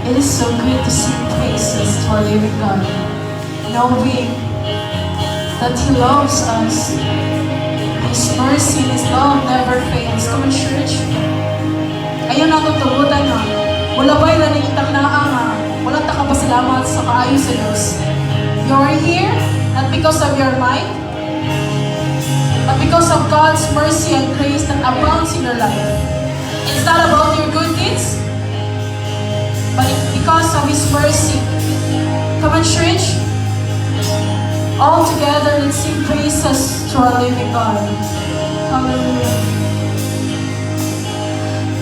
It is so good to sing praises to our living God, knowing that He loves us. His mercy and His love never fails. Come on, church. Ayaw nato tugutan nga mulabay na ning taknaa nga wala ta kapasalamat sa kaayo sa Diyos. You are here not because of your might, but because of God's mercy and grace that abounds in your life. It's not about your good deeds, but it's because of His mercy. Come on, church. All together, let's sing praises to our living God. Hallelujah.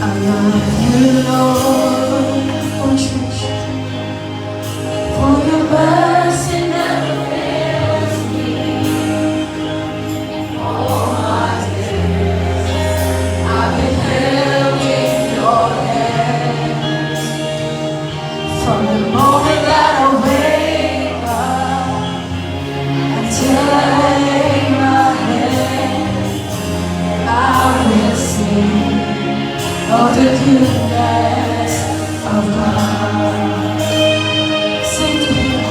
I love you, Lord. Come on, church. For your mercy never fails me. All my days I've been held in your hands. From the moment that I wake up until I lay my head, I will sing of the goodness of God. Sing to Him.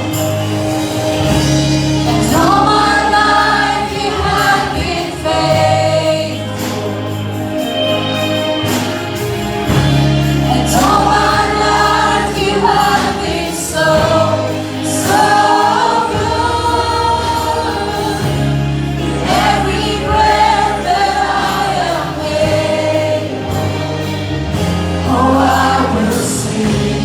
And all my life you have been faithful. And all my life you have been so, so good. Every breath that I am able, oh, I will sing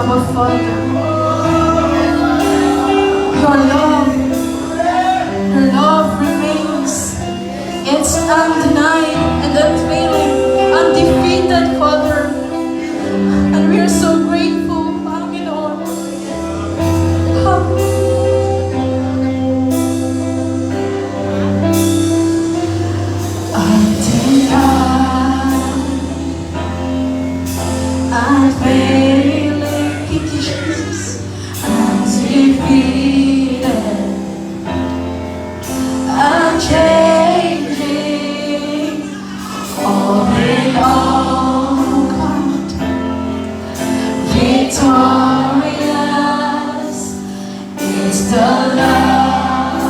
Abba Father. Your love remains. It's undenied and unfailing, undefeated, Father. And we are so grateful, Panginoon. Hallelujah. Undenied, unfailing, thank you, Jesus. Undefeated, unchanging, all in all, God, victorious is the love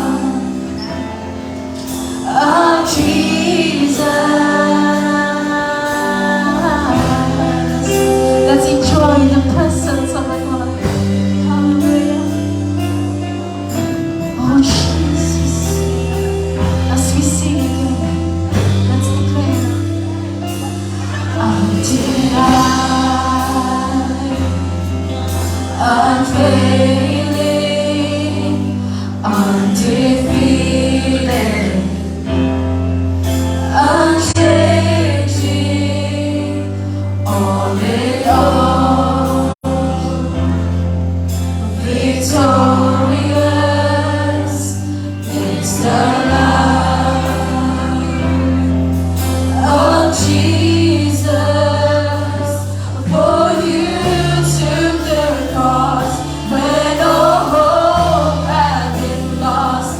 of Jesus. Let's enjoy the presence of our God. Hallelujah. Oh, Jesus. As we sing again, let's declare. Undenied, unfailing, undefeated, unchanging, all in all, victorious is the love of Jesus. For you took the cross when all hope had been lost.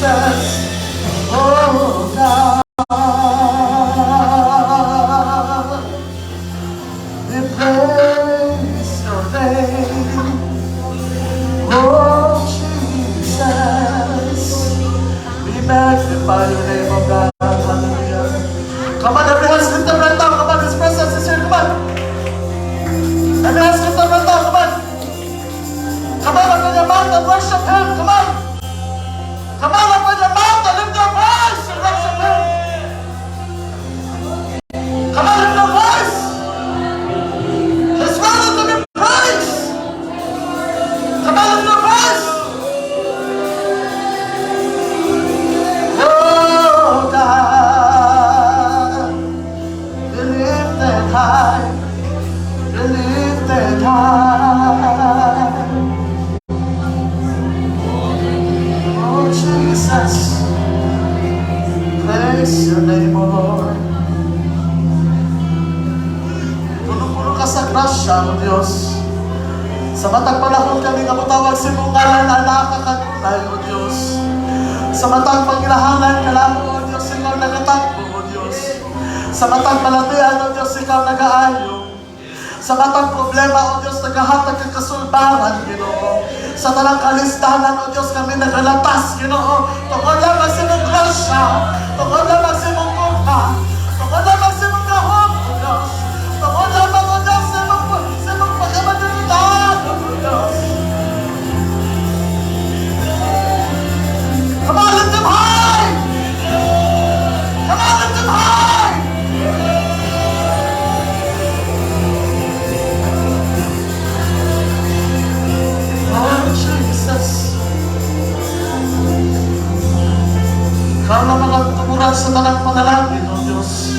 Jesus, oh God. We praise your name, oh Jesus. We magnify your name, oh God. Hallelujah. Come on, every hands lift up right now. Come on, His presence is here. Come on. Every hands lift up right now. Come on. Come on, open your mouth and worship Him. Come on. Come on, open your mouth and lift your voice and worship Him. Come on, lift your voice. He's worthy to be praised. Come on, lift your voice. Oh God, be lifted high, be lifted high. Oh Jesus, bless your name, O Lord. Puno-puno ka sa grasya, O Diyos. Sa matag panahon kami nga motawag sa imong ngalan, naa ka kanunay, O Diyos. Sa matag panginahanglan kanamo, O Diyos, ikaw nagatagbo, O Diyos. Sa matag balatian, O Diyos, ikaw nagaayo. Sa matag problema, O Diyos, nagahatag kang kasulbaran, Ginoo. Sa tanang kalisdanan, O Diyos, kami nagalatas, Ginoo. Tungod lamang sa imong grasya, tungod lamang sa imong gugma, tungod lamang sa imong gahom, O Diyos. Tungod lamang, O Diyos, sa imong pagkamatinodan, O Diyos. Come on, lift them high! Come on, lift them high! Oh, Jesus. Ikaw lamang ang tumuran sa tanang panalangin, O Diyos.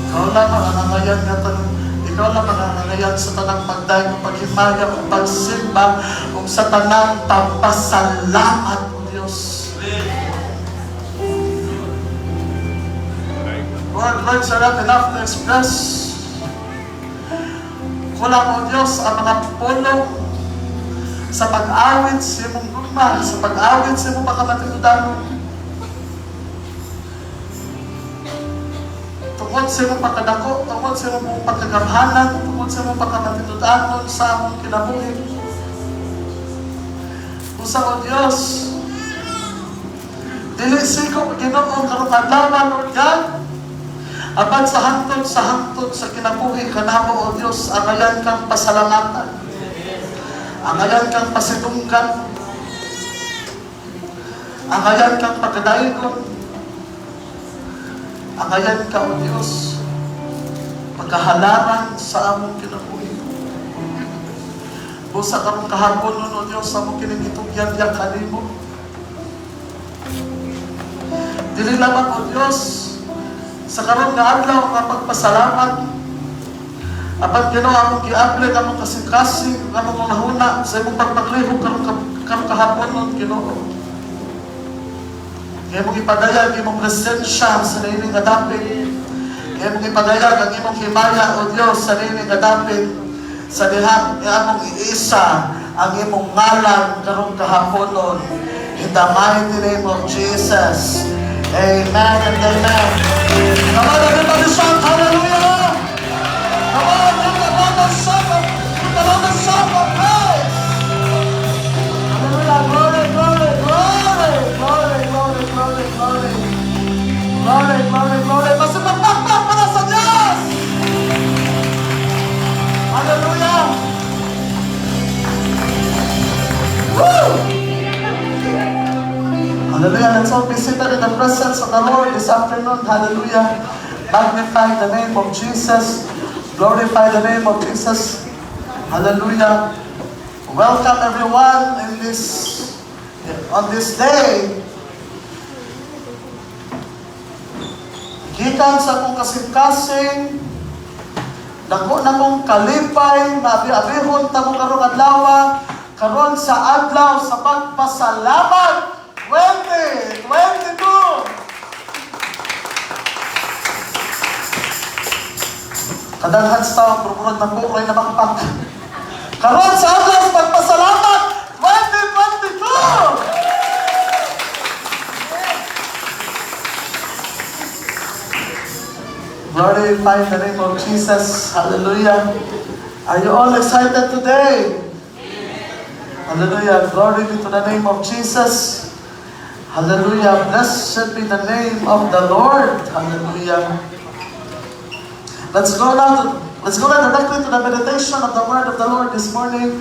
Ikaw lamang ang angayan nga tanang, ikaw lamang ang angayan sa tanang pagdaig o paghimaya o pagsimba o sa tanang pagpasalamat, O Diyos. Lord, words are not enough to express. Kulang, O Diyos, ang mga pulong sa pag-awit sa imong gugma, sa pag-awit sa imong pagkamatinudanon. Tungod sa imong pagkadako, tungod sa imong pagkagamhanan, tungod sa imong pagkamatinudanon sa among kinabuhi. Busa, O Diyos, dili siko Ginoo karong adlaw, Lord God, apan sa hangtod sa kinabuhi kanamo, O Diyos, angayan kang pasalamatan. Angayan kang pasidunggan. Angayan kang pagkadaigon. Angayan ka, O Diyos, pagkahalaran sa among kinabuhi. Busa karong kahapon, O Diyos, among kining gitugyan diya kanimo. Dili lamang, O Diyos, sa karon nga adlaw nga pagpasalamat, apan Ginoo, among giabli among kasing-kasing, among hunahuna sa imong pagpaglihok karong kahaponon, Ginoo. Kaya imong ipadayag imong presensya sa niining nga dapit. Kaya imong ipadayag ang imong himaya, O Diyos, sa niining nga dapit. Sa dihang among iisa ang imong ngalan karong kahaponon. In the mighty name of Jesus. Amen and amen. Come on, everybody shout hallelujah! Come on, give the Lord a shout of, give the Lord a shout of praise! Hallelujah, glory, glory, glory, glory, glory, glory, glory. Glory, glory, glory. Mas magpakpak para sa Diyos! Hallelujah! Woo! Hallelujah. Let's all be seated in the presence of the Lord this afternoon. Hallelujah. Magnify the name of Jesus. Glorify the name of Jesus. Hallelujah. Welcome everyone in this on this day. Gikan sa akong kasing-kasing, dako na kong kalipay, maabi-abihon ta mo karong adlaw, karon sa adlaw sa pagpasalamat 2022. Kadaghan sa tao, pero murag napuray na bakpak. Karon sa adlaw sa pagpasalamat 2022. Glorify the name of Jesus. Hallelujah. Are you all excited today? Hallelujah. Glory be to the name of Jesus. Hallelujah. Blessed be the name of the Lord. Hallelujah. Let's go now directly to the meditation of the word of the Lord this morning.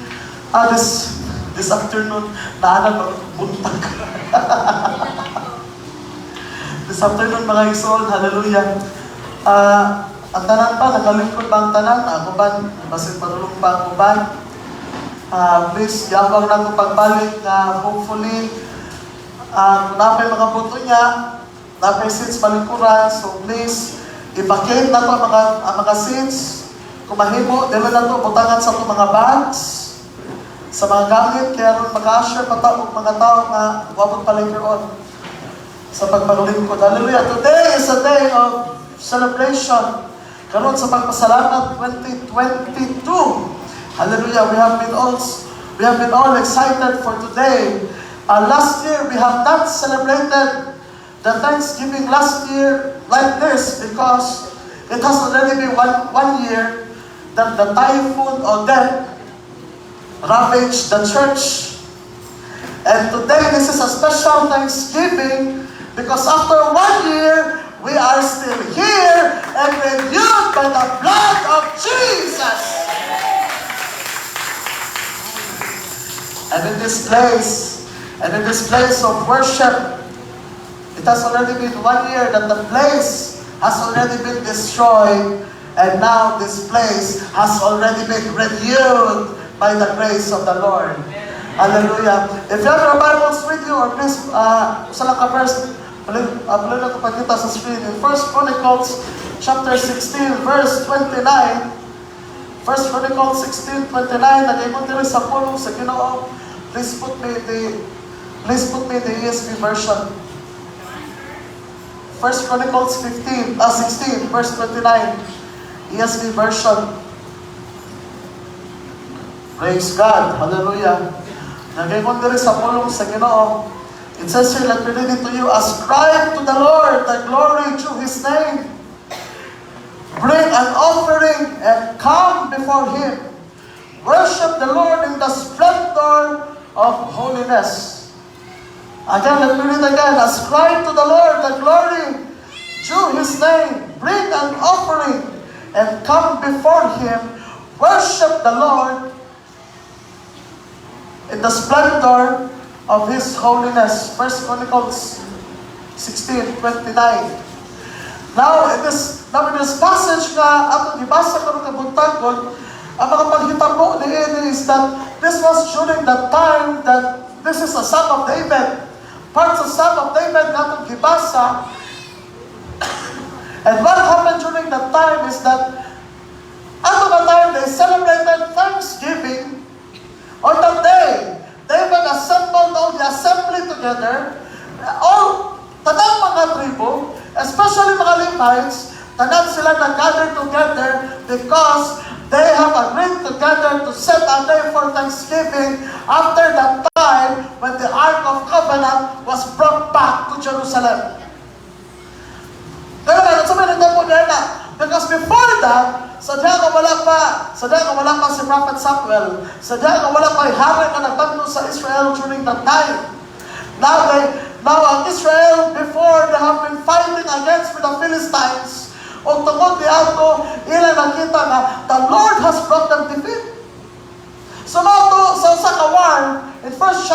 This afternoon, naanan buntag. This afternoon, mga igsoon, hallelujah. Ang tanan pa, nakalingkod ba ang tanan? Ako ba? Basin padulong pa ako ba? Please, yabang na ko pagbalik na hopefully, kung napay mga buto niya, napay seats palingkuran, so please, i-vacate na to ang mga seats. Kung mahimo, dili na to, butangan sa to mga bags, sa mga gamit, kaya ron maka-usher pa ta og mga tao nga wabot pa later on sa pagpaglingkod. Hallelujah. Today is a day of celebration. Karon sa pagpasalamat 2022. Hallelujah. We have been all excited for today. Last year we have not celebrated the Thanksgiving last year like this because it has already been one year that the Typhoon Odette ravaged the church. And today, this is a special Thanksgiving because after one year, we are still here and renewed by the blood of Jesus. And in this place of worship, it has already been one year that the place has already been destroyed, and now this place has already been renewed by the grace of the Lord. Hallelujah. If you have your Bibles with you, or please, usa lang ka verse, pali na ito pagkita sa screen. In 1 Chronicles chapter 16, verse 29, 1 Chronicles 16, 29, nag-ingon diri sa pulong sa Ginoo. Please put me in the ESV version. 1 Chronicles 15, 16, verse 29, ESV version. Praise God. Hallelujah. Nag-ingon diri sa pulong sa Ginoo. It says here, let me read it to you. "Ascribe to the Lord the glory due His name. Bring an offering and come before Him. Worship the Lord in the splendor of holiness." Again, let me read again. "Ascribe to the Lord the glory due His name. Bring an offering and come before Him. Worship the Lord in the splendor of His holiness." First Chronicles 16:29. Now in this passage nga atong gibasa karong kabuntagon, ang mga panghitabo niini is that this was during the time that this is a Psalm of David. Parts of Psalm of David nga atong gibasa. And what happened during that time is that ato nga time they celebrated Thanksgiving. On that day, David assembled all the assembly together, all tanang mga tribo, especially mga Levites, tanan sila nag-gather together because they have agreed together to set a day for Thanksgiving after that time when the Ark of Covenant was brought back to Jerusalem. Kaya nga, sa mga po na, because before that, sa diha nga wala pa si Prophet Samuel, sa diha nga wala pa hari nga nagbando sa Israel during that time. Now ang Israel, before, they have been fighting against with the Philistines. O tungod ni ato, ila nakita nga, the Lord has brought them defeat. So mao to, sa usa ka war, in first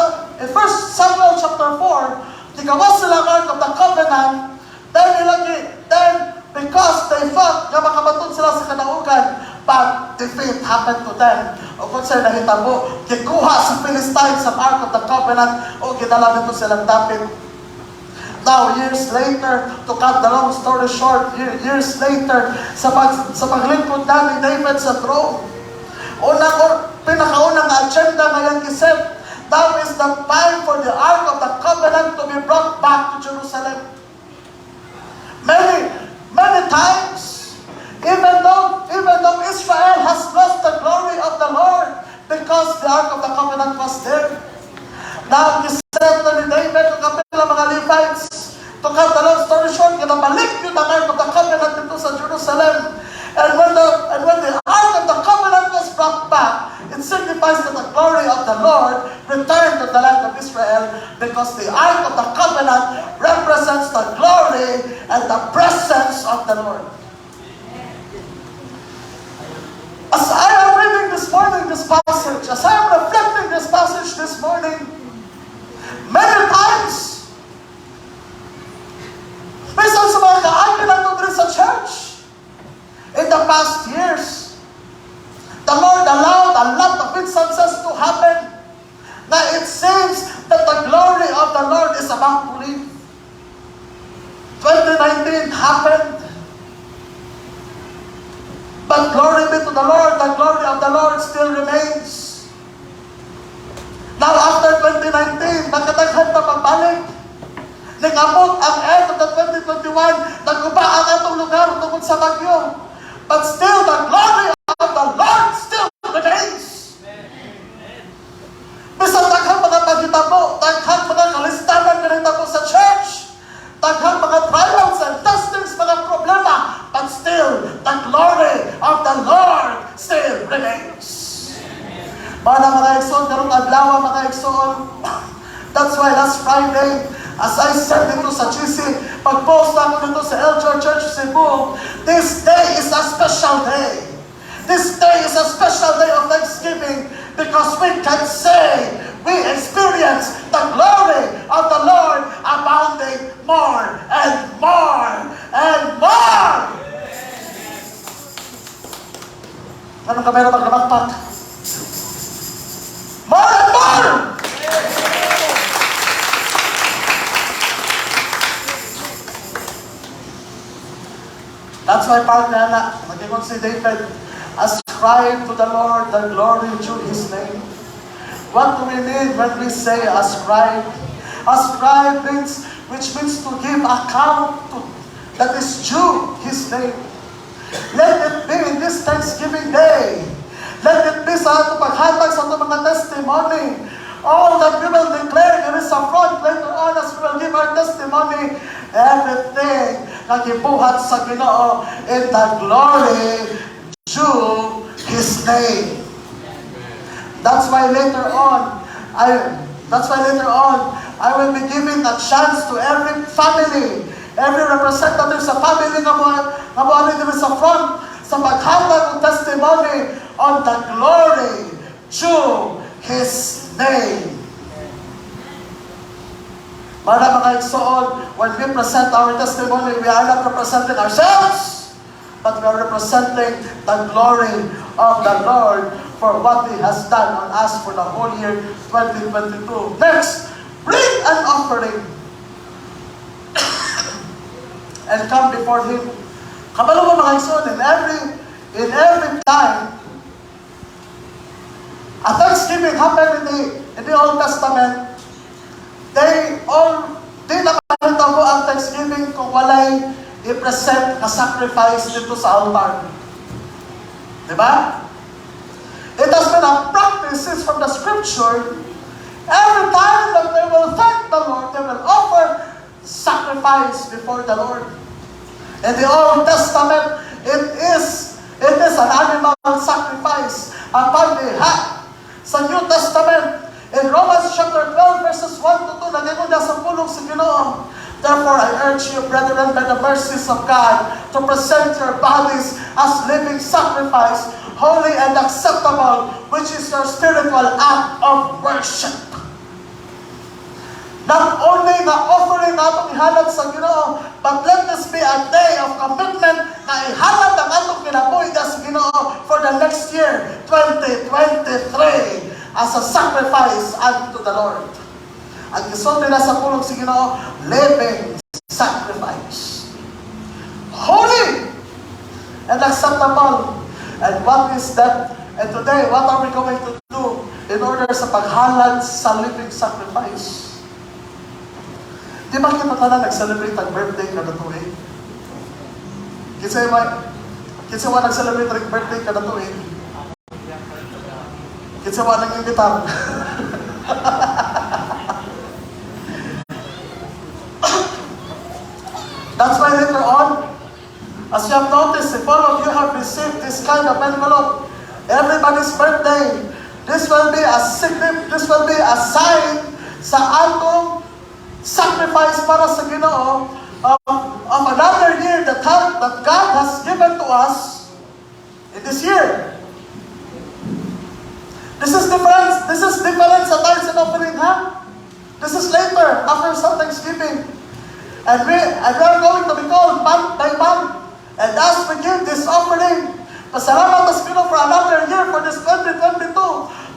Samuel chapter 4, gigawas sila ang Ark of the Covenant, then because they thought nga makabaton sila sa kadaugan, but defeat happened to them. O kung sa nahitabo, gikuha sa Philistines ang Ark of the Covenant o gidala nito silang dapit. Now, years later, to cut the long story short, years later, sa paglingkod na ni David sa throne, unang, or, pinakaunang agenda ngayon giset, now is the time for the Ark of the Covenant to be brought back to Jerusalem. Many, many times, even though Israel has lost the glory of the Lord because the Ark of the Covenant was there. Now, giset na ni David ang kapila mga Levites. To cut the long story short, ginabalik yun ang Ark of the Covenant dito sa Jerusalem. lampstand represents the glory and the presence of the Lord. As I am reading this morning this passage, as I am reflecting this passage this morning, many times, bisan sa mga kaagi nato diri sa church, in the past years, the Lord allowed a lot of instances to happen na it seems that the glory of the Lord is about to leave. 2019 happened. But glory be to the Lord, the glory of the Lord still remains. Now after 2019, nakadaghan na pagbalik. Nangabot ang end of the 2021, naguba ang atong lugar tungod sa bagyo. But still, the glory of the Lord still remains. Bisan daghang mga paghitabo, daghang mga kalistanan nga nahitabo sa church, daghang mga trials and testings, mga problema, but still, the glory of the Lord still remains. Mana, mga igsoon, karong adlaw, mga igsoon, that's why last Friday, as I said dito sa GC, pag-post ako dito sa Eljar Church Cebu, this day is a special day. This day is a special day of thanksgiving because we can say we experience the glory of the Lord abounding more and more and more. Anong kamera maglabakpak? More and more! That's why part na nag-ingon si David, "Ascribe to the Lord the glory due His name." What do we mean when we say ascribe? Ascribe means, which means to give account to, that is due His name. Let it be in this Thanksgiving Day. Let it be sa atong paghatag sa atong mga testimony. All that we will declare there is a front later on as we will give our testimony. Everything na gibuhat sa Ginoo in the glory due His name. That's why later on I will be giving a chance to every family, every representative sa family nga mo diri sa front sa paghatag og testimony on the glory due His name. Para, mga igsoon, when we present our testimony, we are not representing ourselves, but we are representing the glory of the Lord for what He has done on us for the whole year 2022. Next, bring an offering and come before Him. Kabalo mo, mga igsoon, in every time a thanksgiving happened in the Old Testament, they all, di na mahitabo ang thanksgiving kung walay i-present na sacrifice dito sa altar. Di ba? It has been a practice since from the scripture. Every time that they will thank the Lord, they will offer sacrifice before the Lord. In the Old Testament, it is an animal sacrifice upon the hat. Sa New Testament, in Romans chapter 12, verses 1 to 2, nag-ingon sa pulong sa Ginoo, "Therefore, I urge you, brethren, by the mercies of God, to present your bodies as living sacrifice, holy and acceptable, which is your spiritual act of worship." Not only na offering na atong ihalad sa Ginoo, but let this be a day of commitment na ihalad ang atong kinabuhi sa Ginoo for the next year, 2023, as a sacrifice unto the Lord. Ang gisulti na sa pulong sa Ginoo, living sacrifice. Holy and acceptable. And what is that? And today, what are we going to do in order sa paghalad sa living sacrifice? Di ba kita tanan nag-celebrate ang birthday kada tuig? Kinsa wa nag-celebrate ang birthday kada tuig? Kinsa wa nang imbitar? That's why later on, as you have noticed, if all of you have received this kind of envelope, everybody's birthday, this will be a sign sa atong Sacrifice para sa Ginoo of another year that God has given to us in this year. This is different. This is different sa tithes and offering, ha? This is later, after some Thanksgiving. And we are going to be called month by month. And as we give this offering, pasalamat sa Ginoo for another year for this 2022.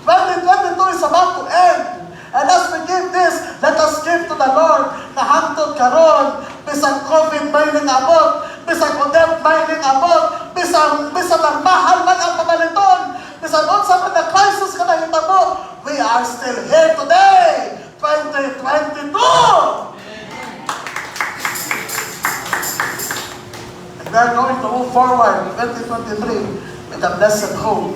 2022 is about to end. And as we give this, let us give to the Lord na hangtod karon, bisan COVID may nangabot, bisan Odette may nangabot, bisan ang mahal man ang pamaliton, bisan unsa man na crisis ka nahitabo, we are still here today, 2022! And we are going to move forward 2023 with a blessed hope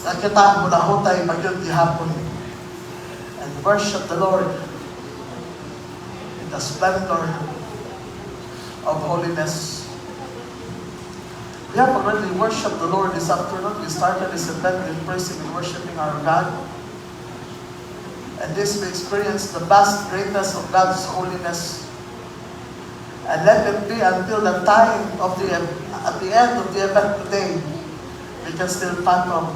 na kita mulahutay magyud gihapon and worship the Lord in the splendor of holiness. We have already worshiped the Lord this afternoon. We started this event in praising and worshiping our God. And this we experience the vast greatness of God's holiness. And let it be until the time of the at the end of the event today, we can still fathom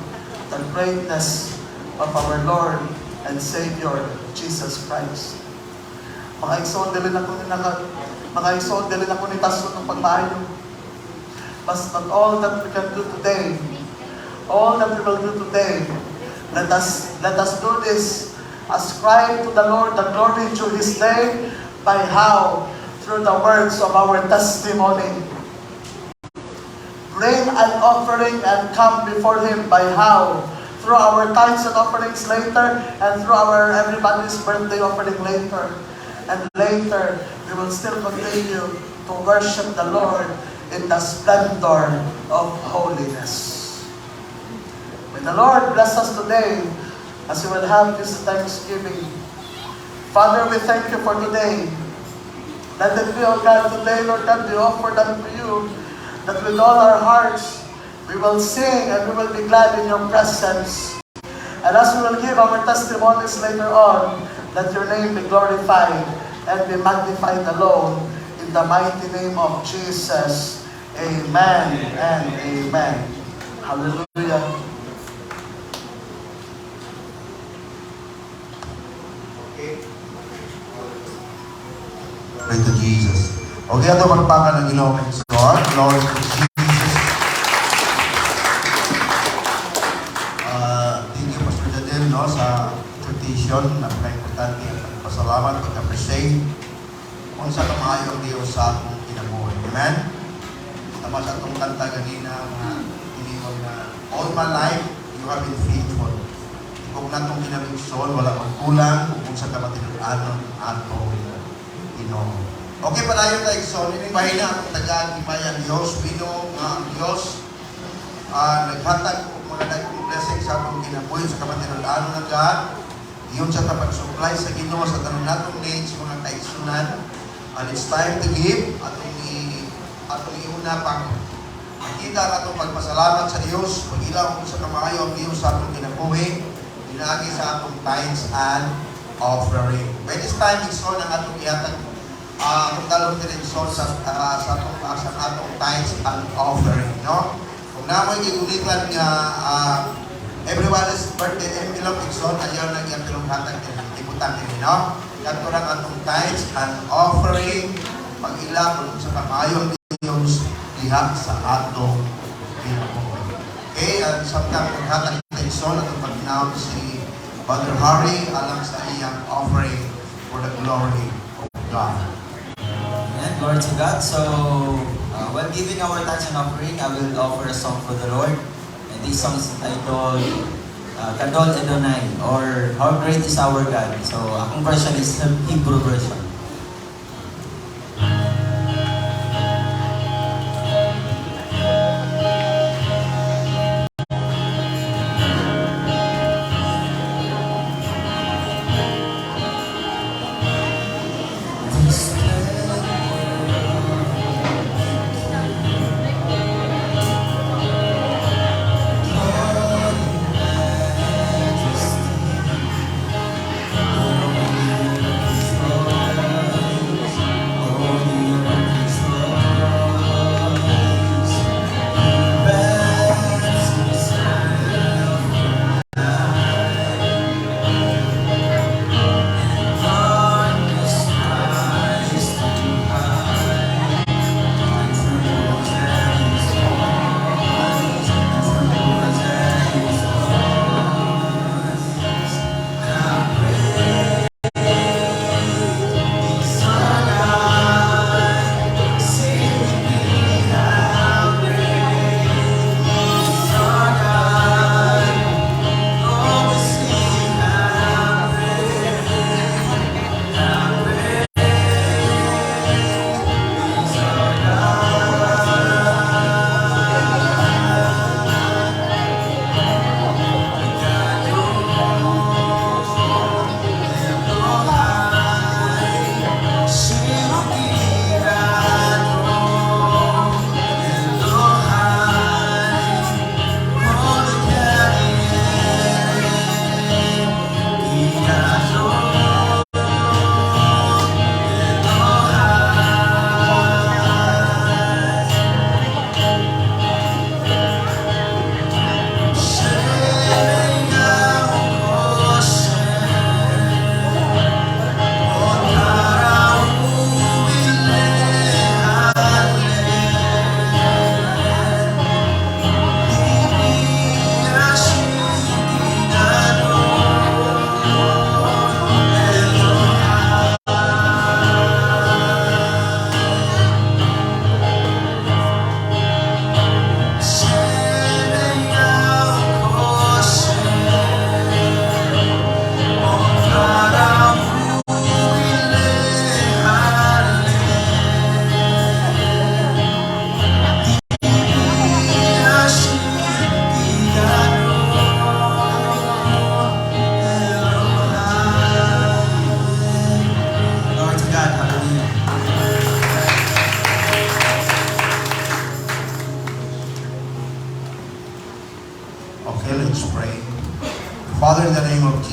the greatness of our Lord and Savior, Jesus Christ. Mga igsoon, dili na ko ni naka, mga igsoon, dili na ko ni tason ng pagmaayo. But all that we can do today, all that we will do today, let us do this, ascribe to the Lord the glory to His name. By how? Through the words of our testimony. Bring an offering and come before Him. By how? Through our tithes and offerings later and through our everybody's birthday offering later. And later, we will still continue to worship the Lord in the splendor of holiness. May the Lord bless us today as we will have this thanksgiving. Father, we thank you for today. Let it be, O God, today, Lord God, we offer them to you, that with all our hearts, we will sing and we will be glad in your presence. And as we will give our testimonies later on, let your name be glorified and be magnified alone. In the mighty name of Jesus. Amen and amen. Hallelujah. Okay. Glory to Jesus. Okay, ato palakpakan ang Ginoo kay God. Glory to Jesus. Thank you, Pastor Jadel, no, sa exhortation. Napaka-importante ang pagpasalamat, pag-appreciate kung sa kamaayo ang Diyos sa atong kinabuhi. Amen? Tama sa atong kanta ganina nga iniwan na "All my life, you have been faithful." Kung natong kinabigson, wala magkulang kung sa kamatinud-anon atong Ginoo. Okay, padayon tayo, igsoon. Ining bahina atong tagaan himaya ang Dios. We know nga ang Dios naghatag og mga dagkong blessing sa atong kinabuhi sa kamatinud-anon ng God. Iyon sa pag-supply sa Ginoo sa tanan natong needs, mga kaigsunan. And it's time to give. Atong iuna pang makita ang atong pagpasalamat sa Dios, pag-ila sa kamaayo ang Dios sa atong kinabuhi, pinaagi sa atong tithes and offering. By this time, igsoon, ang atong ihatag, atong dalong diri, igsoon, sa atong tithes and offering, no? Kung namoy gigulitan nga everybody's birthday envelope, igsoon, ayaw nang iyang hatag din, ibutang din, no? Kadto lang atong tithes and offering, pag-ila kung sa kamaayo ang Diyos diha sa atong kinabuhi. Okay, and samtang maghatag tayo, igsoon, atong pag si Brother Harry alang sa iyang offering for the glory of God. Amen. Glory to God. So, while giving our tithes and offering, I will offer a song for the Lord. And this song is entitled Gadol Adonai or How Great is Our God. So, akong version is the Hebrew version. This majesty,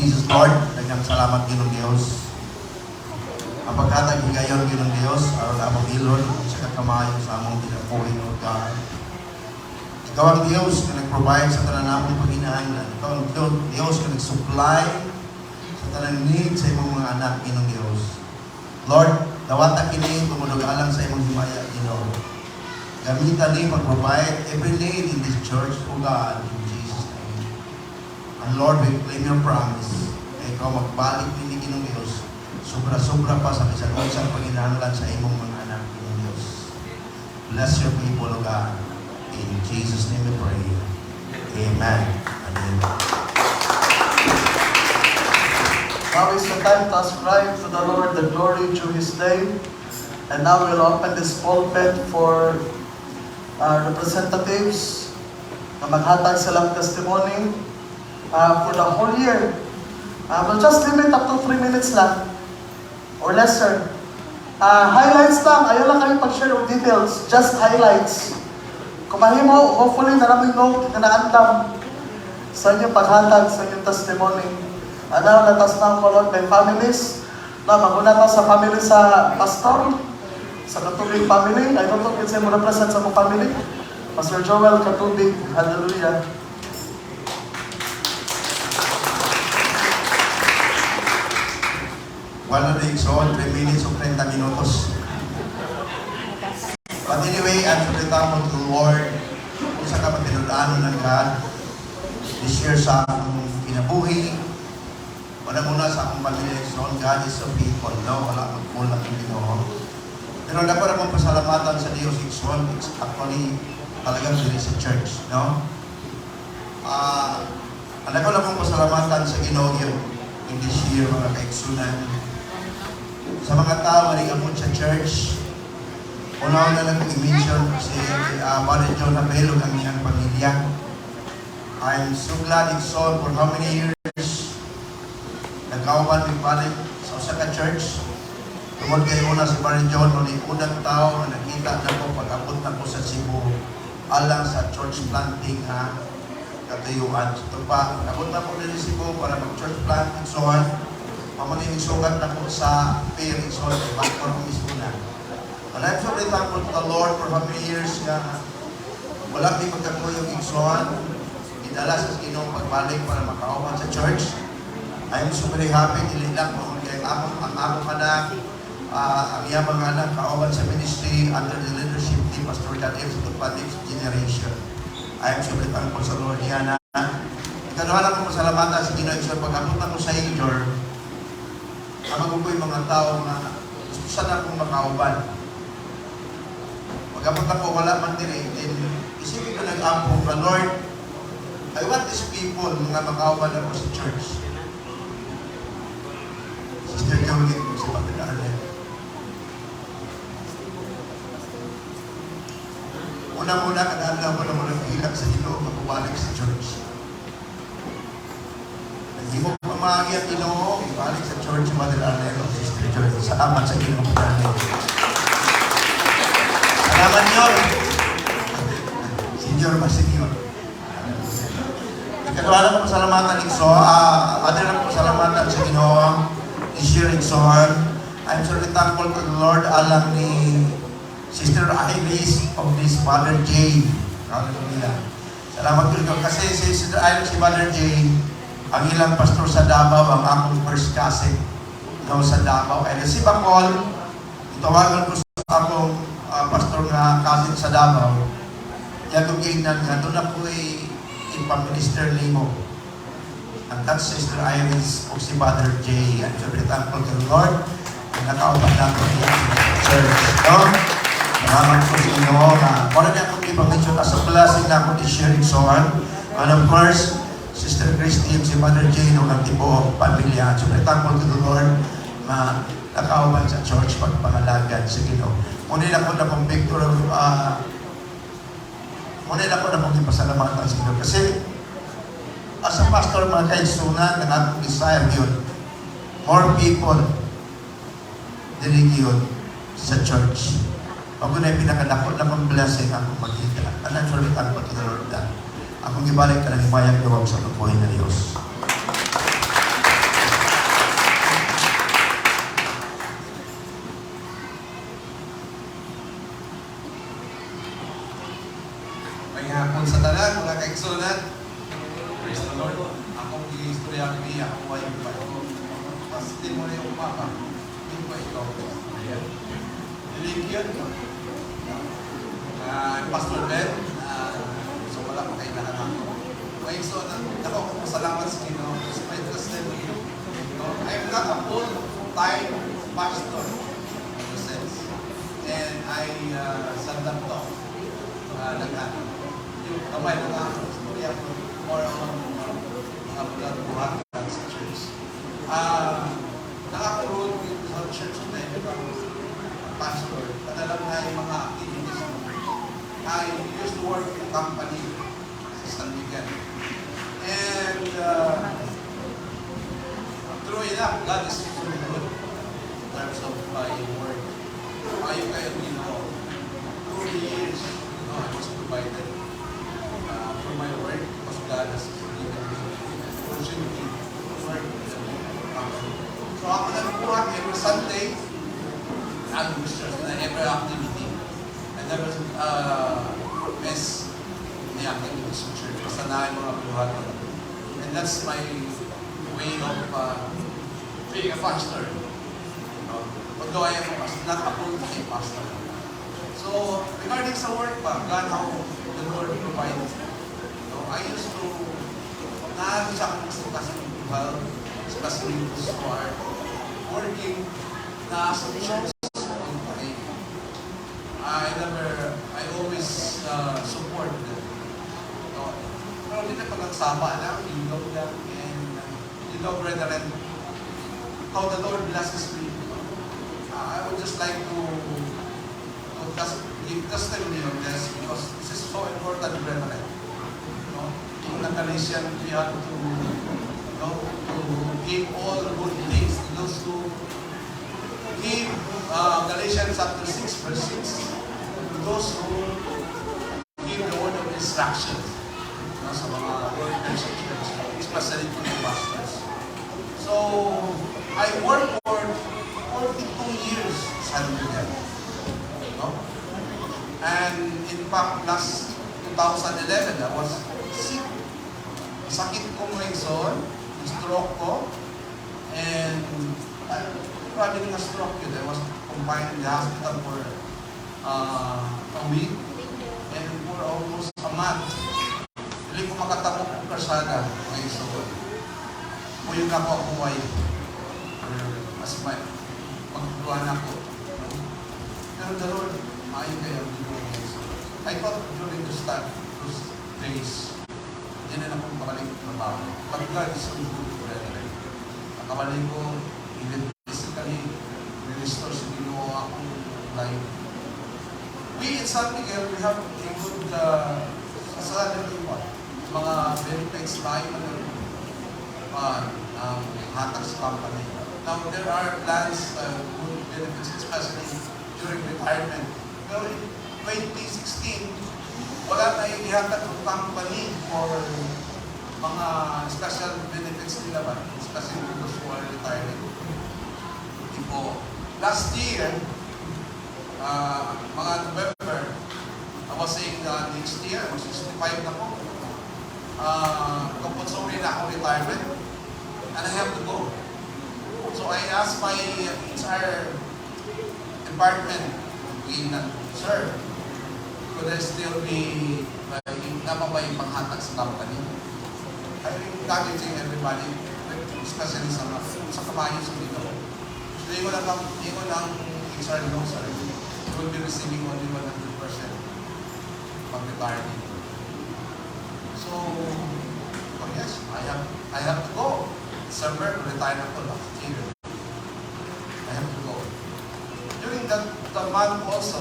Jesus, Lord, daghang salamat, Ginoong Dios. Ang paghatag higayon, Ginoong Dios, aron among ilon sa kakamayo sa among kinabuhi, Lord God. Ikaw ang Dios nga nag-provide sa tanan namong paghinahanglan. Ikaw ang Dios nga nag-supply sa tanang need sa imong mga anak, Ginoong Dios. Lord, dawata kini tungod alang sa imong himaya, Ginoo. Gamitan ni pag-provide every need in this church, O God, in Jesus' name. And Lord, we claim your promise na ikaw magbalik nini, Ginoong Dios, sobra-sobra pa sa bisan unsang panginahanglan sa imong mga anak, Ginoong Dios. Bless your people, O God. In Jesus' name we pray. Amen and amen. Now is the time to ascribe to the Lord the glory due His name. And now we'll open this pulpit for representatives na maghatag silang testimony for the whole year. We'll just limit up to 3 minutes lang or lesser. Highlights lang, ayaw lang kami pag-share of details, just highlights. Kung mahimo, hopefully naa moy note nga naandam sa inyong paghatag, sa inyong testimony. Ano, let us now call on my families. Na, maguna ta sa family sa pastor, sa Katubig family. I don't know kung mo represent sa mong family. Pastor Joel Katubig, hallelujah. Wala na so 3 minutes o 30 minutos. But anyway, I'm so thankful to the Lord kung sa kapatinudanon ng God this year sa akong kinabuhi. Wala muna sa akong pamilya, so God is so faithful, no? Wala magkulang ang Ginoo. Pero dapat akong pasalamatan sa Diyos, Igsoon, it's actually talagang diri sa church, no? Ang ako lang akong pasalamatan sa Ginoo yun in this year, mga kaigsunan. Sa mga tao nga nag sa church, una na lang kong i-mention si Brother John Abel ug ang iyang pamilya. I'm so glad it's so for how many years nagkauban mi balik sa usa ka church. Tungod kay una si Brother John, mo unang tao nga nakita na ko pag-abot na ko sa Cebu alang sa church planting ha katuyuan. So pa, abot na ko diri sa Cebu para mag-church plant and so on. Pamangin sugat na ko sa pier and so on, back ko mismo na. And I'm so very thankful to the Lord for how many years nga wala mi magkakuyog, igsoon. Idala sa Ginoo pagbalik para makauban sa church. I'm so very happy, dili lang ko kay ang akong anak, ang iyang mga anak kauban sa ministry under the leadership ni Pastor John F. Sa generation. I'm so very thankful sa Lord niya na ikaduha lang ko pasalamatan sa Ginoo, igsoon, pag-abot ako sa Injor, ang ko yung mga tao nga gusto sana akong makauban. Pag-abot ako, wala man diri, then isipin ko nag-ampo ka, "Lord, I want these people nga makauban ako sa church." Sister Jolie, kung si Mother Arlene. Una-muna, kada adlaw ko na mo nag-ilak sa Ginoo makubalik sa church. Naghimo pamaagi ang Ginoo, ibalik sa church si Mother Arlene o Sister Joy. Salamat sa Ginoo, Mother Arlene. Salamat, Nyor. Senior ba, senior? Ikaduha lang ko pasalamatan, Igso. Other lang ko pasalamatan sa Ginoo. This year, Igsoon. I'm so very thankful to the Lord alang ni Sister Iris of this Father J. Hallelujah. Salamat ko ikaw. Kasi si Sister Iris, si Father J, ang ilang pastor sa Davao, ang akong first cousin, no, sa Davao. I receive a call, itawagan ko sa akong pastor nga cousin sa Davao. Yagong giingnan nga, doon ako ipa-minister nimo. And that's Sister Iris o si Father J. I'm so very thankful to the Lord na nakauban nato niya sa church. No? Salamat po sa inyo. Na, wala niya akong ipa-mention as a blessing na ako i-share so on. And of course, Sister Christine, si Mother Jane, ug ang tibuok pamilya. So very thankful to the Lord na nakauban sa church pagpangalagad sa Ginoo. Muna ako na kong victor of, muna ako na kong ipasalamatan sa Ginoo. Kasi as a pastor, mga kaigsunan, ang akong desire yun, more people diri yun sa church. Ako na yung pinakadako na kong blessing akong makita. And I'm very thankful to the Lord that akong ibalik ka ng himayang duwag sa kabuhi ng Diyos. Maayong hapon sa tanan, mga kaigsuonan. Praise the Lord. Akong giistorya ni akong wife pa. Testimony yung papa. Hindi pa ikaw. Ayan. Dili yun. Pastor Ben, so wala pa kailangan ako. Mga igsuonan, ako pasalamat sa Ginoo. It's my testimony. No, I'm not a full-time pastor in a sense. And I seldom talk. Naghan. Yung kamay lang ang istorya ko, more on mga buhat sa church. Nakakurod dito sa church na ito, pastor, kadalang na yung mga activities mo. I used to work in a company sa San Miguel. And true enough, God is so good in terms of my work. Maayo kaayo Ginoo. Through the years, no, I was provided for my work because God has given me an opportunity to work in the company. So ako nagbuhat every Sunday, ang church na every activity. I never miss the activities in church. Basta na yung mga buhaton. And that's my way of being a pastor. No? Although I am a pastor, not a full-time pastor. So, regarding sa work ba, God, how the Lord provides. No, I used to, naano sa akong kasi well, especially those who are working na sa church in Taguig. I never, I always support them. No? Pero hindi na pag-agsama lang, you know them, and brethren, how the Lord blesses me. I would just like to just give testimony on this because this is so important, brethren. No? In the Galatians, we have to give all good things to those who give, Galatians chapter 6, verse 6, to those who give the word of instruction, no, sa mga workers sa church, especially to the pastors. So, I worked for 42 years sa San Miguel. No? And in fact, last 2011, I was sick. Sakit ko mga igsoon, stroke ko, and grabe nga stroke yun. I was confined in the hospital for a week and for almost a month. Dili ko makatabok og karsada, mga igsoon. Kuyog ako akong wife. Or as my pagduan ako. Pero the Lord, maayo kaayo ang Ginoo, mga igsoon. I thought during those time, those days, hindi na ako makabalik trabaho. But God is so good, brethren. Nakabalik ko, even physically, restore sa Ginoo akong life. We in San Miguel, we have a good, sa San Miguel, mga benefits tayo ng hatag sa company. Now, there are plans, good benefits, especially during retirement. Pero in 2016, wala na ihatag ng company for mga special benefits nila ba? Especially to those who are retiring. Tipo, last year, mga November, I was saying na next year, mag 65 na ko. Compulsory na akong retirement. And I have to go. So I asked my HR department, in, "Sir, could I still be, like, naa pa ba yung panghatag sa company?" I'm encouraging everybody, especially sa kamayo sa dito. So, ingon lang HR, "No, sir, you will be receiving only 100% pag-retire dito." So, oh yes, I have to go. December, retire ako last year. I have to go. During that the month also,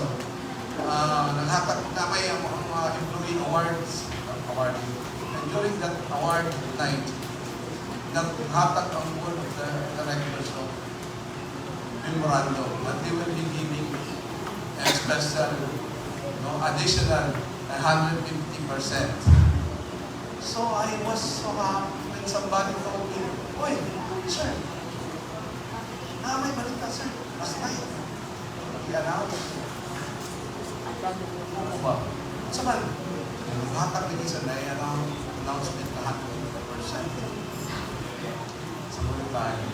naghatag na may ang mga employee awards, awarding. And during that award night, naghatag ang board of the directors of memorandum that they will be giving a special, no, additional 150%. So I was so happy when somebody told me, "Uy, sir, na may balita, sir, last night." He announced. "Oo ba? Sa man?" Naghatag din sa na announcement na 100% sa retire.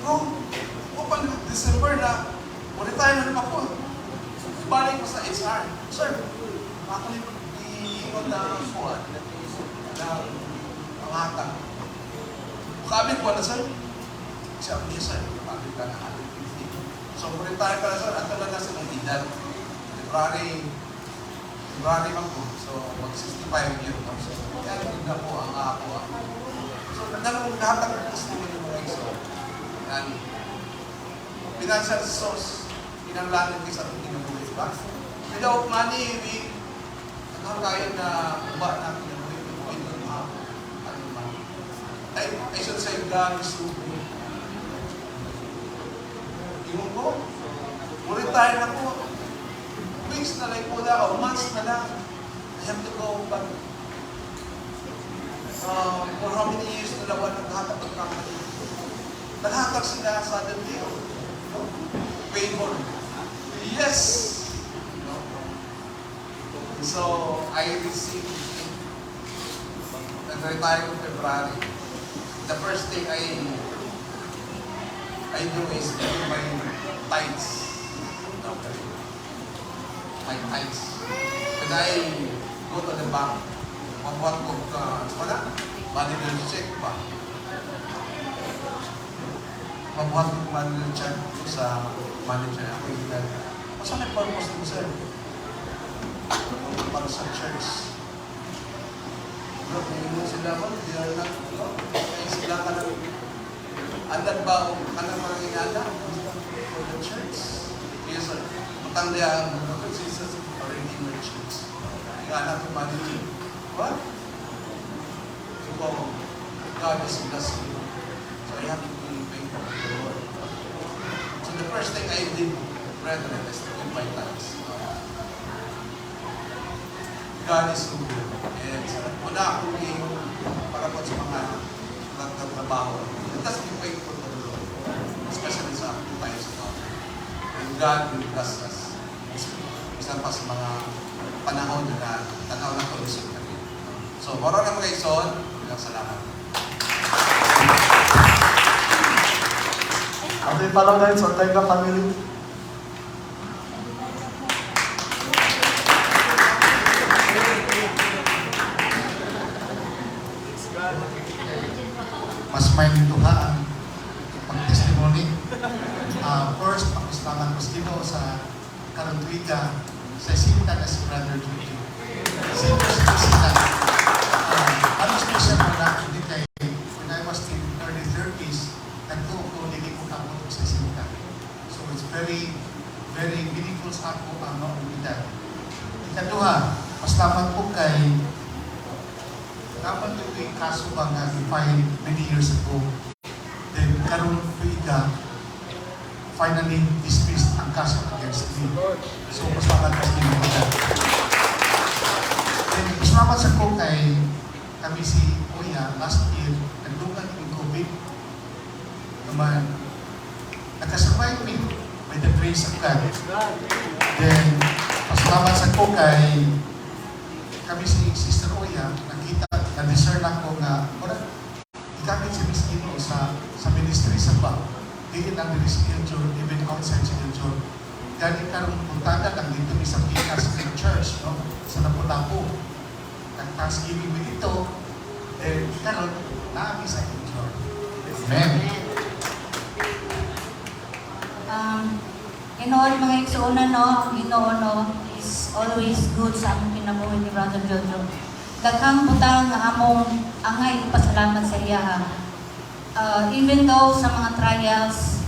Ikaw, open December na, retire na ako. Balik ko sa HR. "Sir, ako ni iingon na kuwan na ang hatag. Kabit ko na, sir." Siya, "Yes, sir, kabit ka na 150. So, retire ka na, sir, ato na na sa mong edad. February man ko. So, mag 65 year no? So, yan din na po ang ako. So, nagkaroon hatag ng testimony, mga igsoon. Yan. Financial source, kinanglanan kayo sa atong kinabuhi, ba? Without money, we ano kaya na uba na kinabuhi, we don't have ano money. I should say, God is so good. Ingon ko, retire na ko. Weeks na lang po na, or months na lang. I have to go back. For how many years na lang wala naghatag ng company? Naghatag sila suddenly. No? Favor. Yes! No? So, I received, nag-retire ko February. The first thing I do is give my tithes. Okay. My tithes. When I go to the bank, mabuhat ko ka, wala, manager check pa. Mabuhat ko manager check ko sa manager. Ako yung nag, "Masa may purpose mo, sir?" "Para sa church." Bro, kung sila mo, they are not, no? Kaya sila ka ng, andan ba o kanang mga inana for the church? "Yes, sir." Matang ang Jesus a Redeemer Church. Yung anak ng manager. "What?" So, God is blessing you. So I have to be faithful to the Lord. So the first thing I did, brethren, is to give my tithes. God is so good. And una akong ingon para po sa mga nagtatrabaho, let us be faithful to the Lord. Especially sa tithes and offering. And God will bless us. Isa pa sa mga panahon na tanaw na tulisod kami. So, moro na, mga igsoon, ilang salamat. Ating palanggain sa Ortega family. Mas may duha ang pag-testimony. First, pakisalamat ko sa Ginoo sa karong tuiga sa sinta na si Brother Jojo. Sino sila? Ano special mo na hindi kay when I was in early 30s, nagtuo ko dili ko kamot sa sinta. So it's very, very meaningful sa ako ang maong edad. Ikaduha, pasalamat ko kay dapat ito yung kaso ba nga i-file many years ago. Then karon tuiga, finally dismissed ang kaso against me. So pasalamat ko sa Ginoo. Then pasalamat sa ko kay kami si Kuya last year nagdugan ng COVID. Naman nakasurvive me by the grace of God. Then pasalamat sa ko kay kami si Sister Oya nakita, na-discern ako nga mura igamit si Miss Ginoo sa ministry sa ba dili lang diri sa Iljor, even outside sa Iljor. Gani karon puntada lang dito mi sa Pikas Church, no, sa Lapu-Lapu, nag-Thanksgiving mi dito, then karon naami sa Iljor. Amen. Ginoo, mga igsuonan, no, ang Ginoo, no, is always good sa among kinabuhi ni Brother Jojo. Daghang butang nga among angay ipasalamat sa iya. Even though sa mga trials,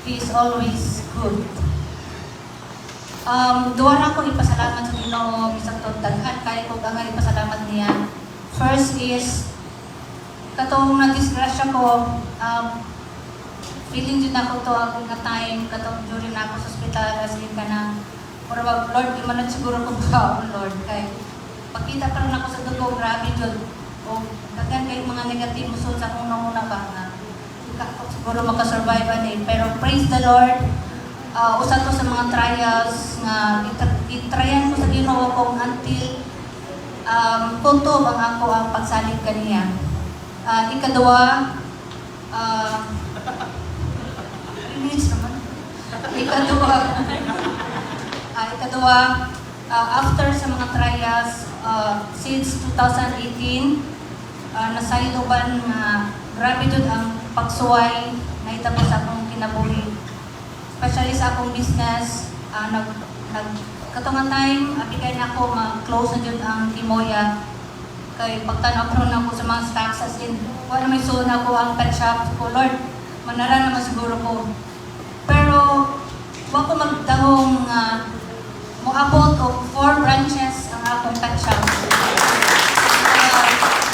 He is always good. Duha ra ko ipasalamat sa Ginoo, bisag to daghan kay ko angay ipasalamat niya. First is katong na disgrasya ko, feeling jud nako to akong nga time katong during na ako sa ospital, as in kanang mura ba, "Lord, di man na siguro ko baon, Lord," kay pagkita pa lang ako sa dugo, grabe jud o daghan kay mga negative musod sa akong una ba nga di ka ako siguro makasurvive ani. Pero praise the Lord, usa to sa mga trials nga itryan ko sa Ginoo kung until Kutob ang ako ang pagsalig kaniya. Ikaduha, 3 minutes naman. Ikaduha, after sa mga trials, since 2018, nasayloban nga grabe jud ang pagsuway nahitabo sa akong kinabuhi. Especially sa akong business, nag nag katong time, abi kay nako ma-close na jud ang Timoya kay pagtan-aw karon nako sa mga stocks, as in wala may suon ako ang pet shop ko. Lord, manara naman siguro ko, pero wa ko magdahong nga moabot og four branches ang akong pet shop.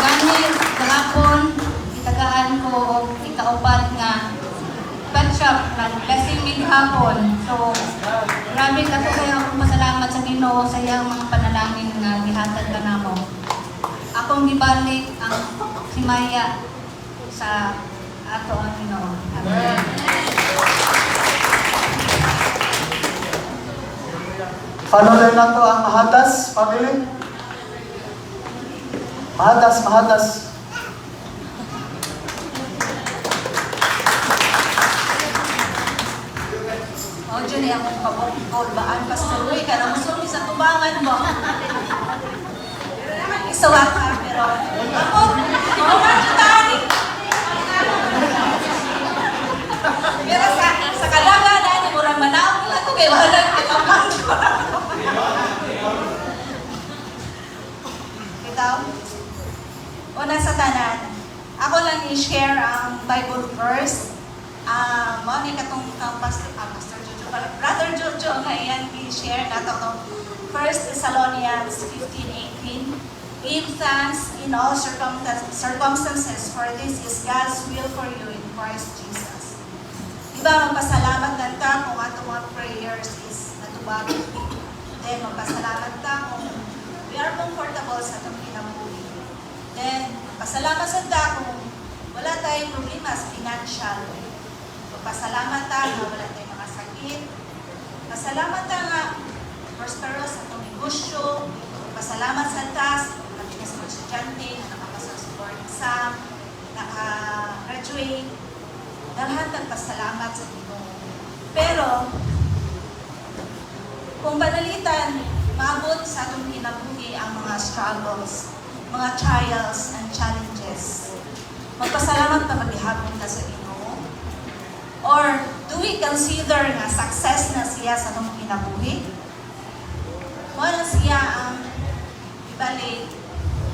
Gani gahapon gitagaan ko og ikaupat nga pet shop, nag blessing mi gahapon. So grabe kato kayo akong pasalamat sa Ginoo sa iyang mga panalangin nga gihatag kanamo. Akong gibalik ang himaya sa ato ang Ginoo. Amen. Follow lang nato ang Mahatas family. Mahatas, Mahatas. O, dyan eh, akong kabol-baan, Pastor Rui, ka na musulmi sa tubangan mo. Pero naman, isawa ka, pero ako, ako man dyan. Pero sa kalaga na, ni murang manaog lang ko, kay wala kitapang ko. Ikaw? Una sa tanan, ako lang i-share ang Bible verse. Mo ni katong kang Pastor, Pastor Jojo pala, Brother Jojo nga iyan i-share nato to. 1 Thessalonians 15:18. "Give thanks in all circumstances, for this is God's will for you in Christ Jesus." Diba, magpasalamat lang ta kung ato mga prayers is natubag. Then, magpasalamat ta kung we are comfortable sa atong kinabuhi. Then, pasalamat sa ta kung wala tayong problema sa financial. Pasalamat ta nga wala tayong mga sakit. Pasalamat ta nga prosperous sa atong negosyo. Pasalamat sa tas, kami sa mga estudyante na nakapasa sa board exam, naka-graduate. Daghan pasalamat sa Ginoo. Pero, kung panalitan, maabot sa atong kinabuhi ang mga struggles, mga trials and challenges, magpasalamat pa maghihapon ka sa Ginoo? Or do we consider nga success na siya sa atong kinabuhi? Mo na siya ang ibalik.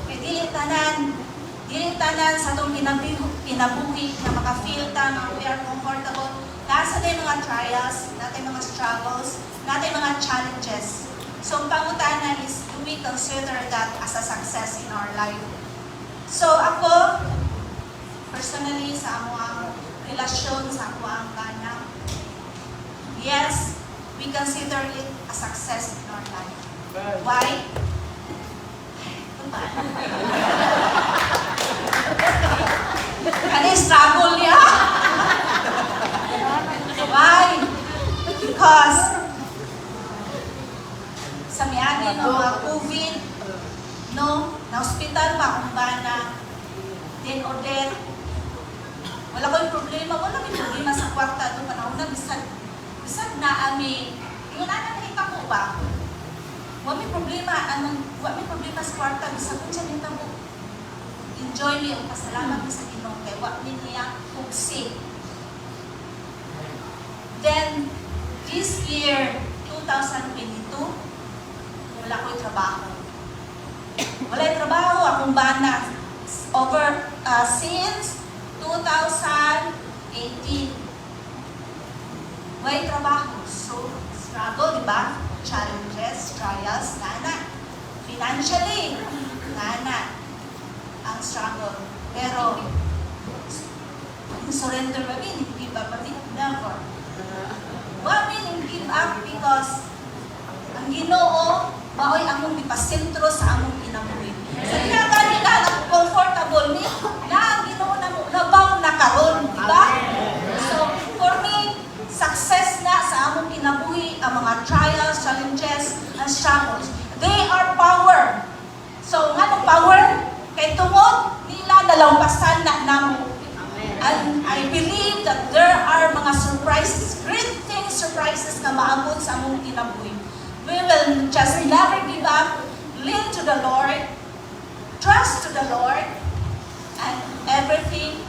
Kay dili tanan sa atong kinabuhi na maka-feel ta nga we are comfortable. Nasa tay mga trials, natay mga struggles, natay mga challenges. So, ang pangutana is, do we consider that as a success in our life? So, ako, personally, sa amo ang relasyon sa ako ang bana, yes, we consider it a success in our life. Why? Ito ba? Ano yung struggle niya? Why? Because sa miagi ng mga COVID, no, na hospital pa akong bana, then Odette, wala ko'y problema, wala ko'y problema sa kwarta doon panahon na bisag na ami, yun na nakita ko ba? Wa may problema, anong, wa may problema sa kwarta, bisag unsa nahitabo. Enjoy mi ang pasalamat mi sa Ginoo kay wa mi niya hugsi. Then, this year, 2022, wala ko'y trabaho. Wala'y trabaho, akong bana, over, since 2018. Wala'y trabaho. So, struggle, di ba? Challenges, trials, nana. Financially, nana. Ang struggle. Pero, surrender ba min? Give up ba min? Never. Wa min give up because ang Ginoo maoy among gipasentro sa among kinabuhi. Sa diha gani na comfortable mi, na ang Ginoo namo labaw na karon, di ba? So, for me, success na sa among kinabuhi ang mga trials, challenges, and struggles. They are power. So, power kay tungod nila nalampasan na namo. And I believe that there are mga surprises, great things, surprises na maabot sa among kinabuhi. We will just never give up, lean to the Lord, trust to the Lord, and everything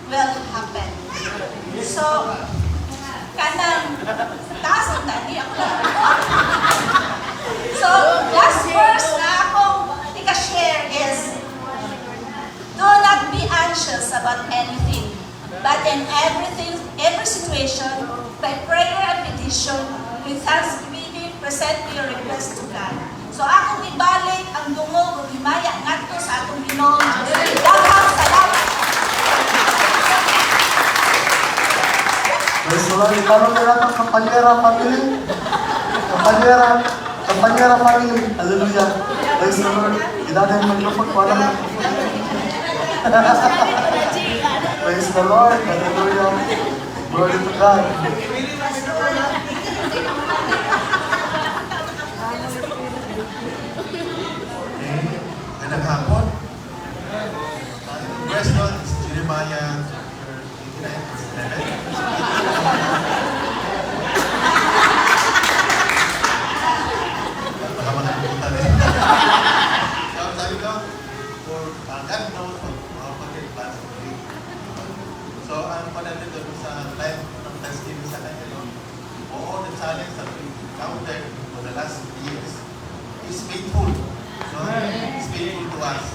will happen. So, kanang taas ang tani ako lang. So, last verse na akong ika-share is, "Do not be anxious about anything, but in everything, every situation, by prayer and petition, with thanksgiving, present your request to God." So akong ibalik ang dungog ug himaya ngadto sa atong Ginoong Diyos. Daghang salamat. Praise the Lord. Itarong na natin ang Campañera family. Campañera, Campañera family. Hallelujah. Praise the Lord. Idada yung microphone ko. Alam mo. Praise the Lord. Hallelujah. Glory to God. Okay. Magandang hapon. Verse 1 is Jeremiah chapter 89, verse 11. Baka makalimutan eh. So, sabi ko, for God knows what your plans will be. So, ang pala dito sa time ng Thanksgiving sa kanya, no? All the challenge that we encountered for the last years, He's faithful. So, He's faithful to us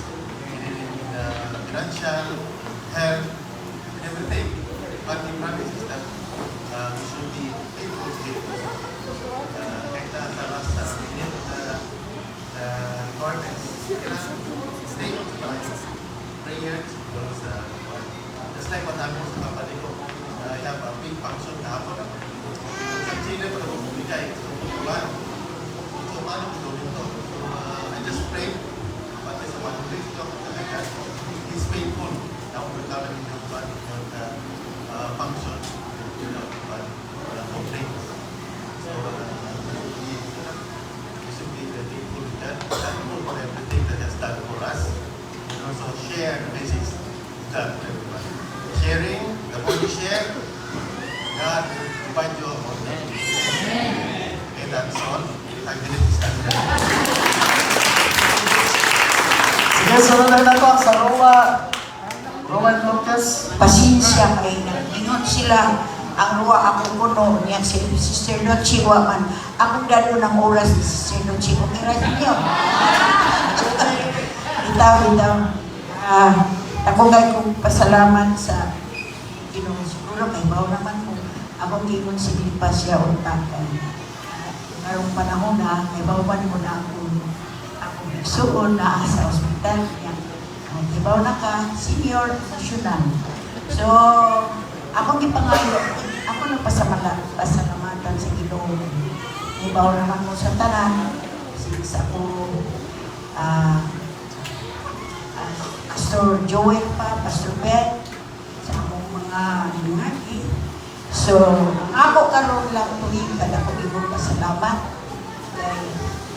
in financial, health, and everything. But He promises that we should be faithful to Him also. Kahit na sa minute the requirements, kailangan stay on tayo. Prayers goes just like what happened sa company ko. I have a big function kahapon. Sa Chile pa ako bumigay. So, buwan. So, paano ko gawin to? So, I just prayed. Pati sa one week, ko, talaga, He's faithful na overcome yung function without complaints. So, we should be thankful to God, thankful for everything that has done for us. And also share the message to God to everybody. Sharing, the more you share, God will provide you abundantly. Okay, that's all. 5 minutes is done. Sige, sunod na nato ang sa Roma. Roman Lucas. Pasensya kay nag-ingon sila ang ruwa ako kuno niya si Sister Nochi wa man akong dalo ng oras ni Sister Nochi, okay ra ninyo. Bitaw, bitaw, ako kay kong pasalamat sa Ginoo. Siguro kay bawo naman ko akong giingon si pa siya unta kay karong panahon na kay bawo man mo na akong igsuon na sa ospital niya. Ibaw na ka, senior national. So, ako gipangayo, ako nang pasalamatan sa Ginoo. Ibaw naman mo sa tanan, since ako, Pastor Joel pa, Pastor Ben, sa akong mga nangagi. So, ako karon lang tuig kada ko igong pasalamat. Kay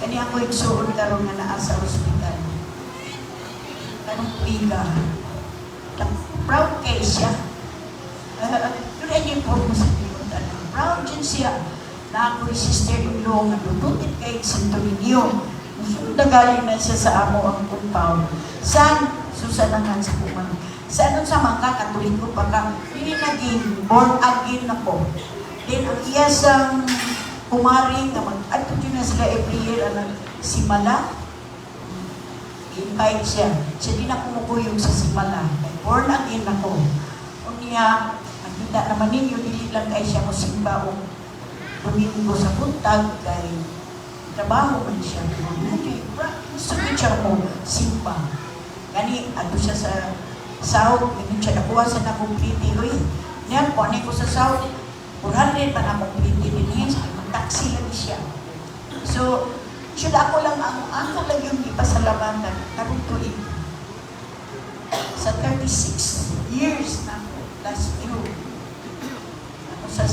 kani ako igsuon karon nga naa sa ospital. Karong tuiga. Proud kay siya. Doon ay yung po sa tinutan. Proud din siya na ako'y sister-in-law nga dudutin kay Santo Niño. Musunda galing na siya sa amo ang compound. San? Susanangan sa kuman. Sa anong sa mga Katoliko pa ka, hindi naging born again ako. Then ang iya sang kumari nga mag-adto din na sila every year anang simala. Invite siya. Siya din ako mukuyog sa simala. Kay born again ako. Unya, nakita naman ninyo, dili lang kay siya mo simba o Domingo sa buntag kay trabaho man siya. Gusto ko siya mo simba. Gani, adto siya sa South, hindi siya nakuha sa na-complete. Uy, niyan, kuha ko sa South, 400 pa na-complete din niya, taxi lang siya. So, should ako lang, ang ako lang yung ipasalamatan, karong tuig. Sa 36 years na ako, last June, ako sa,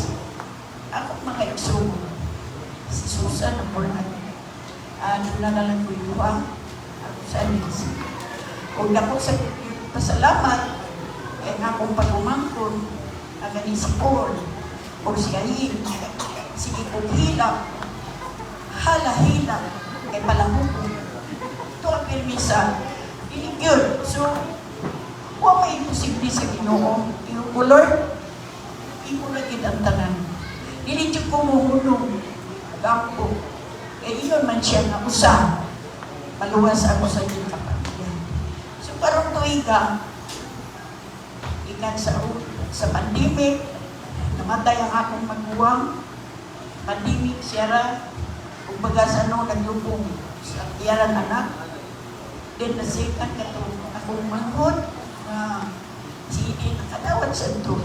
ako mga igsuon, si Susan, ang born again. Doon na lang ko yuha. Ako Sa ug dako sa pasalamat kay akong pag-umangkon ang gani si Paul o si Ayin, sige kong hilak, hala hilak kay palahukon ito ang pirmisa dili gyud. So wa may imposible sa Ginoo. Ingon ko, "Lord, imo na gid ang tanan." Dili jud ko mohunong gampo kay ingon man siya nga usa maluwas ako sa iyong kapamilya. So karong tuiga, ikan sa pandemic, namatay ang akong maguwang. Pandemic siya ra. Ug baga sa ano, naglubong sa iyang anak. Then the second, katong akong manghod, nga si Eden nakadawat sa ito.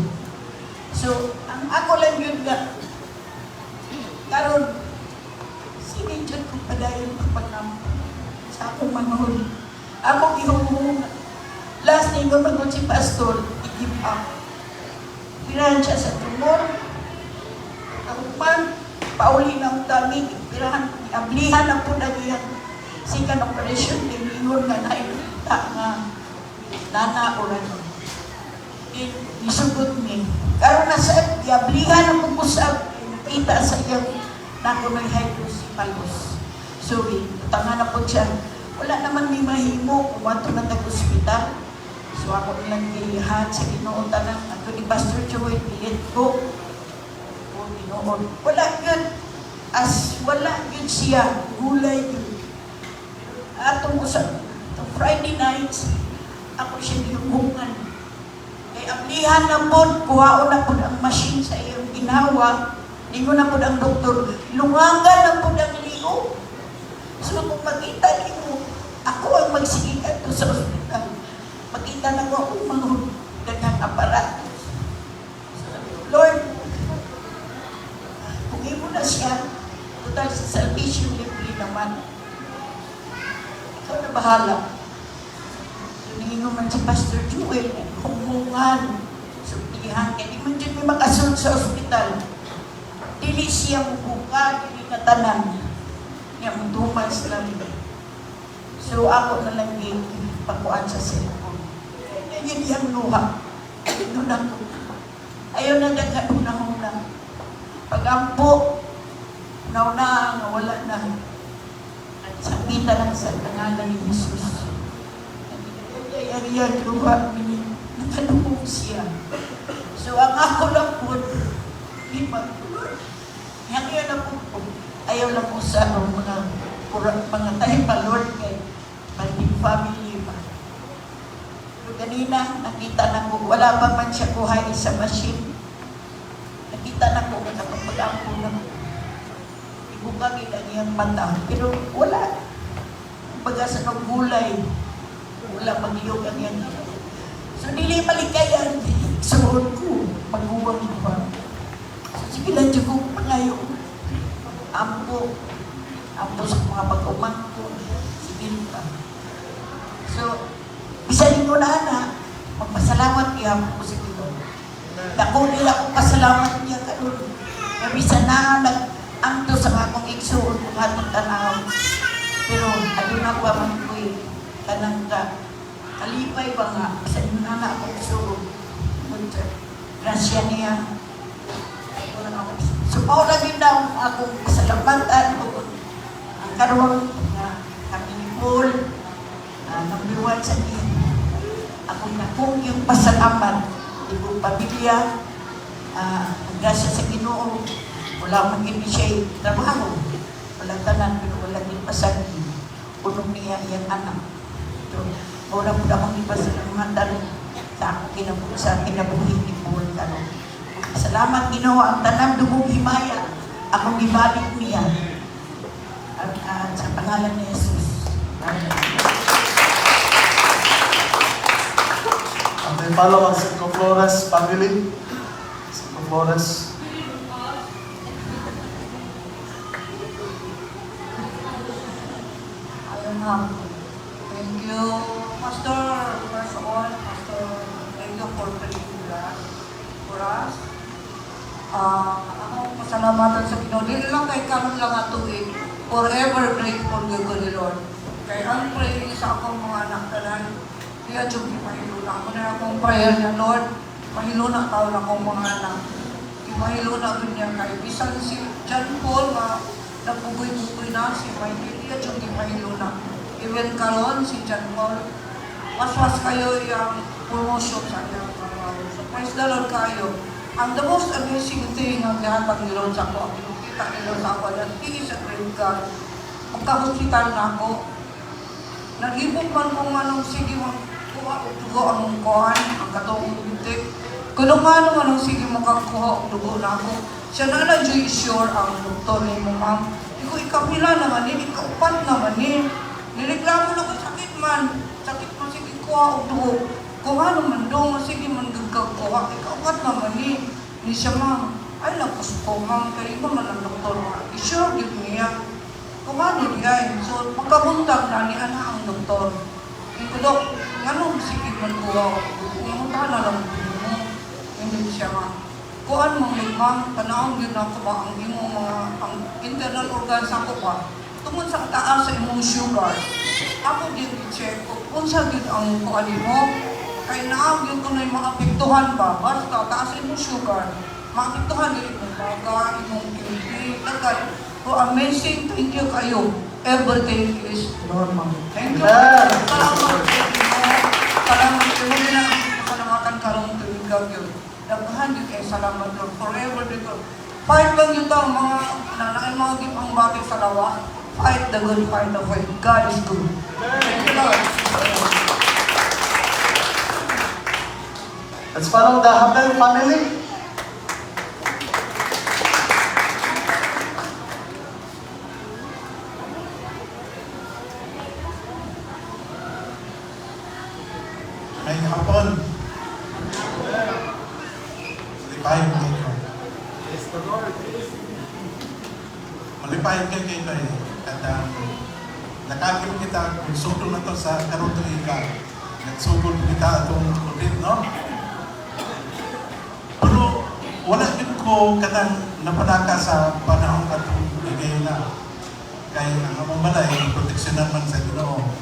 So, ang ako lang yun nga, karon sige jud ko padayon pagpangampo sa akong manghod. Ako gihunghungan. Last ningon magod si Pastor, i-give up. Pirahan siya sa tumor. Kahuman, pauli na ang dami, pirahan, ablihan na po na iyang second operation, tingingon nga nainita nga nana o ano. Then, isugot mi. Karon na sa iablihan ang pag-usap, nakita sa iyang nakunoy hydrocephalus. So, tanga na po siya. Wala naman may mahimo kung ato na tag-ospital. So ako nilang gilihan sa Ginoo tanan. Ato ni Pastor Joel, let go. O Ginoo. Wala yun. As wala yun siya. Gulay yun. Atong usap, itong Friday nights, ako siya gihungan. Kay ablihan na po, kuhaon na po ang machine sa iyong ginawa. Ningon na po ang doktor, lungagan na po ang ligo. So kung makita nimo, ako ang magsigikan to sa ospital. Makita na ko akong mga daghang aparatos. So, sabi ko, "Lord, kung imo na siya, total sa salvation libre naman. Ikaw na bahala." So, ningon man si Pastor Joel, humungan, sultihan, kaya di man dyan may makasulod sa ospital. Dili siya mubuka, dili na tanan. Niya mudumas lang. So ako na lang yung pakuan sa cellphone. Kaya yun yung luha. Doon ako. Ayaw na daghan una-una. Pag-ampo, nauna nga wala na. Sakita lang sa pangalan ni Jesus. Ay, ay, ay, luha, nakadungog siya. So ang ako lang po, di ba, Lord, yang yan na po, ayaw lang po sa ano, mga, mga tayo pa, Lord, kay banding family ba. Pero kanina, nakita na ko, wala pa man siya kuhay sa machine. Nakita na ko, kapag pag-ampo na ko, ibukagin ang iyang mata. Pero wala. Kumbaga sa gulay, wala magliyog ang iyang. So, dili malikayan, suod ko, maguwang pa. So, sige lang, dyan ko pangayo. Ampo, ampo sa mga pag-umangko, sige pa. So, bisan ko na na, magpasalamat niya ko sa Ginoo. Dako nila akong pasalamat niya karon. Nga bisan na nag-angto sa akong igsuon kung atong tanaw. Pero aduna ko man ko'y kanang ka kalipay ba nga bisan na na akong igsuon. Grasya niya. So, mao lagi na ang akong pasalamatan ug ang karon nga kami ni Paul, number one sa niya. Akong nakong yung pasalamat, ibong pamilya, ang grasya sa Ginoo, wala man gid siya trabaho. Wala tanan, pero wala din pasagi. Unong niya iyang anak. So, mao na pud akong ipasalamatan sa akong kinabuhi, sa kinabuhi ni Paul karon. Salamat Ginoo, ang tanang dugong himaya akong gibalik niya. At sa pangalan ni Jesus. Amen. Ang may follow ang Cinco Flores family. Cinco Flores. Ayun nga. Thank you, Pastor. First of all, Pastor, thank you for praying for us. Ako pasalamatan sa Ginoo. Dili lang kay karon lang nga tuig. Forever grateful gyud ko ni Lord. Kay ang praying sa akong mga anak tanan, iya jud gipahiluna. Ako na akong prayer niya, Lord, pahiluna taon akong mga anak. Ipahiluna gyud niya kay bisan si John Paul nga nagpugoy-pugoy na si Michael, iya jud gipahiluna. Even karon si John Paul, waswas kayo yung promotion sa iyang trabaho. So praise the Lord kayo. Ang the most amazing thing ang gihatag ni Lord sa ako, ang ginukita ni Lord sa ako, that He is a great God. Pagka-hospital na ako, nalibog man kung anong sige mo kuha og dugo ang kuhan, ang katong bintik. Kuno nga naman ang sige mo kakuha og dugo na ako. Siya na na sure ang doktor ni mo, ma'am. Iko ikapila naman ni, ikaupat naman ni. Nireklamo na ko sakit man. Sakit man sige kuha og dugo. Kuha naman do, sige man gagkakuha. Ikaupat naman ni. Ni siya, ma'am. Ay lakas ko, ma'am. Kaya ikaw man ang doktor. I-sure gyud niya. Kung ano diay. So, pagkabuntag na ni ana ang doktor. Ingo, Dok, nganong sige man kuha og dugo? Mangunta na lang mo. Hindi siya nga. Kuan mong ma'am, tanawon gyud nako ba ang imo mga ang internal organs ako ba? Tungod sa taas sa imong sugar. Ako gyud i-check kung unsa gyud ang kuan nimo. Kay naa gyud kuno'y maapektuhan ba? Basta taas imong sugar, maapektuhan gyud imong baga, imong kidney, daghan. So amazing, thank you kayo. Everything is normal. Thank you. Amen. Salamat. Thank you. Salamat. Kaya na ang pasalamatan karong tuig gyud. Daghan gyud kay salamat Lord forever dito. Fight lang yun daw mga nanay mga gipang bati sa lawas. Fight the good fight of faith. God is good. Thank you, Lord. Let's follow the Habel family. May hapon. Malipayon kay ko. Malipayon kay kay kay. At nakagim kita kung sugod na to sa karong tuiga. Nagsugod kita atong ulit, no? Pero wala gyud ko kanang napadaka sa panahon atong bigay na. Kay ang among balay, proteksyonan man sa Ginoo.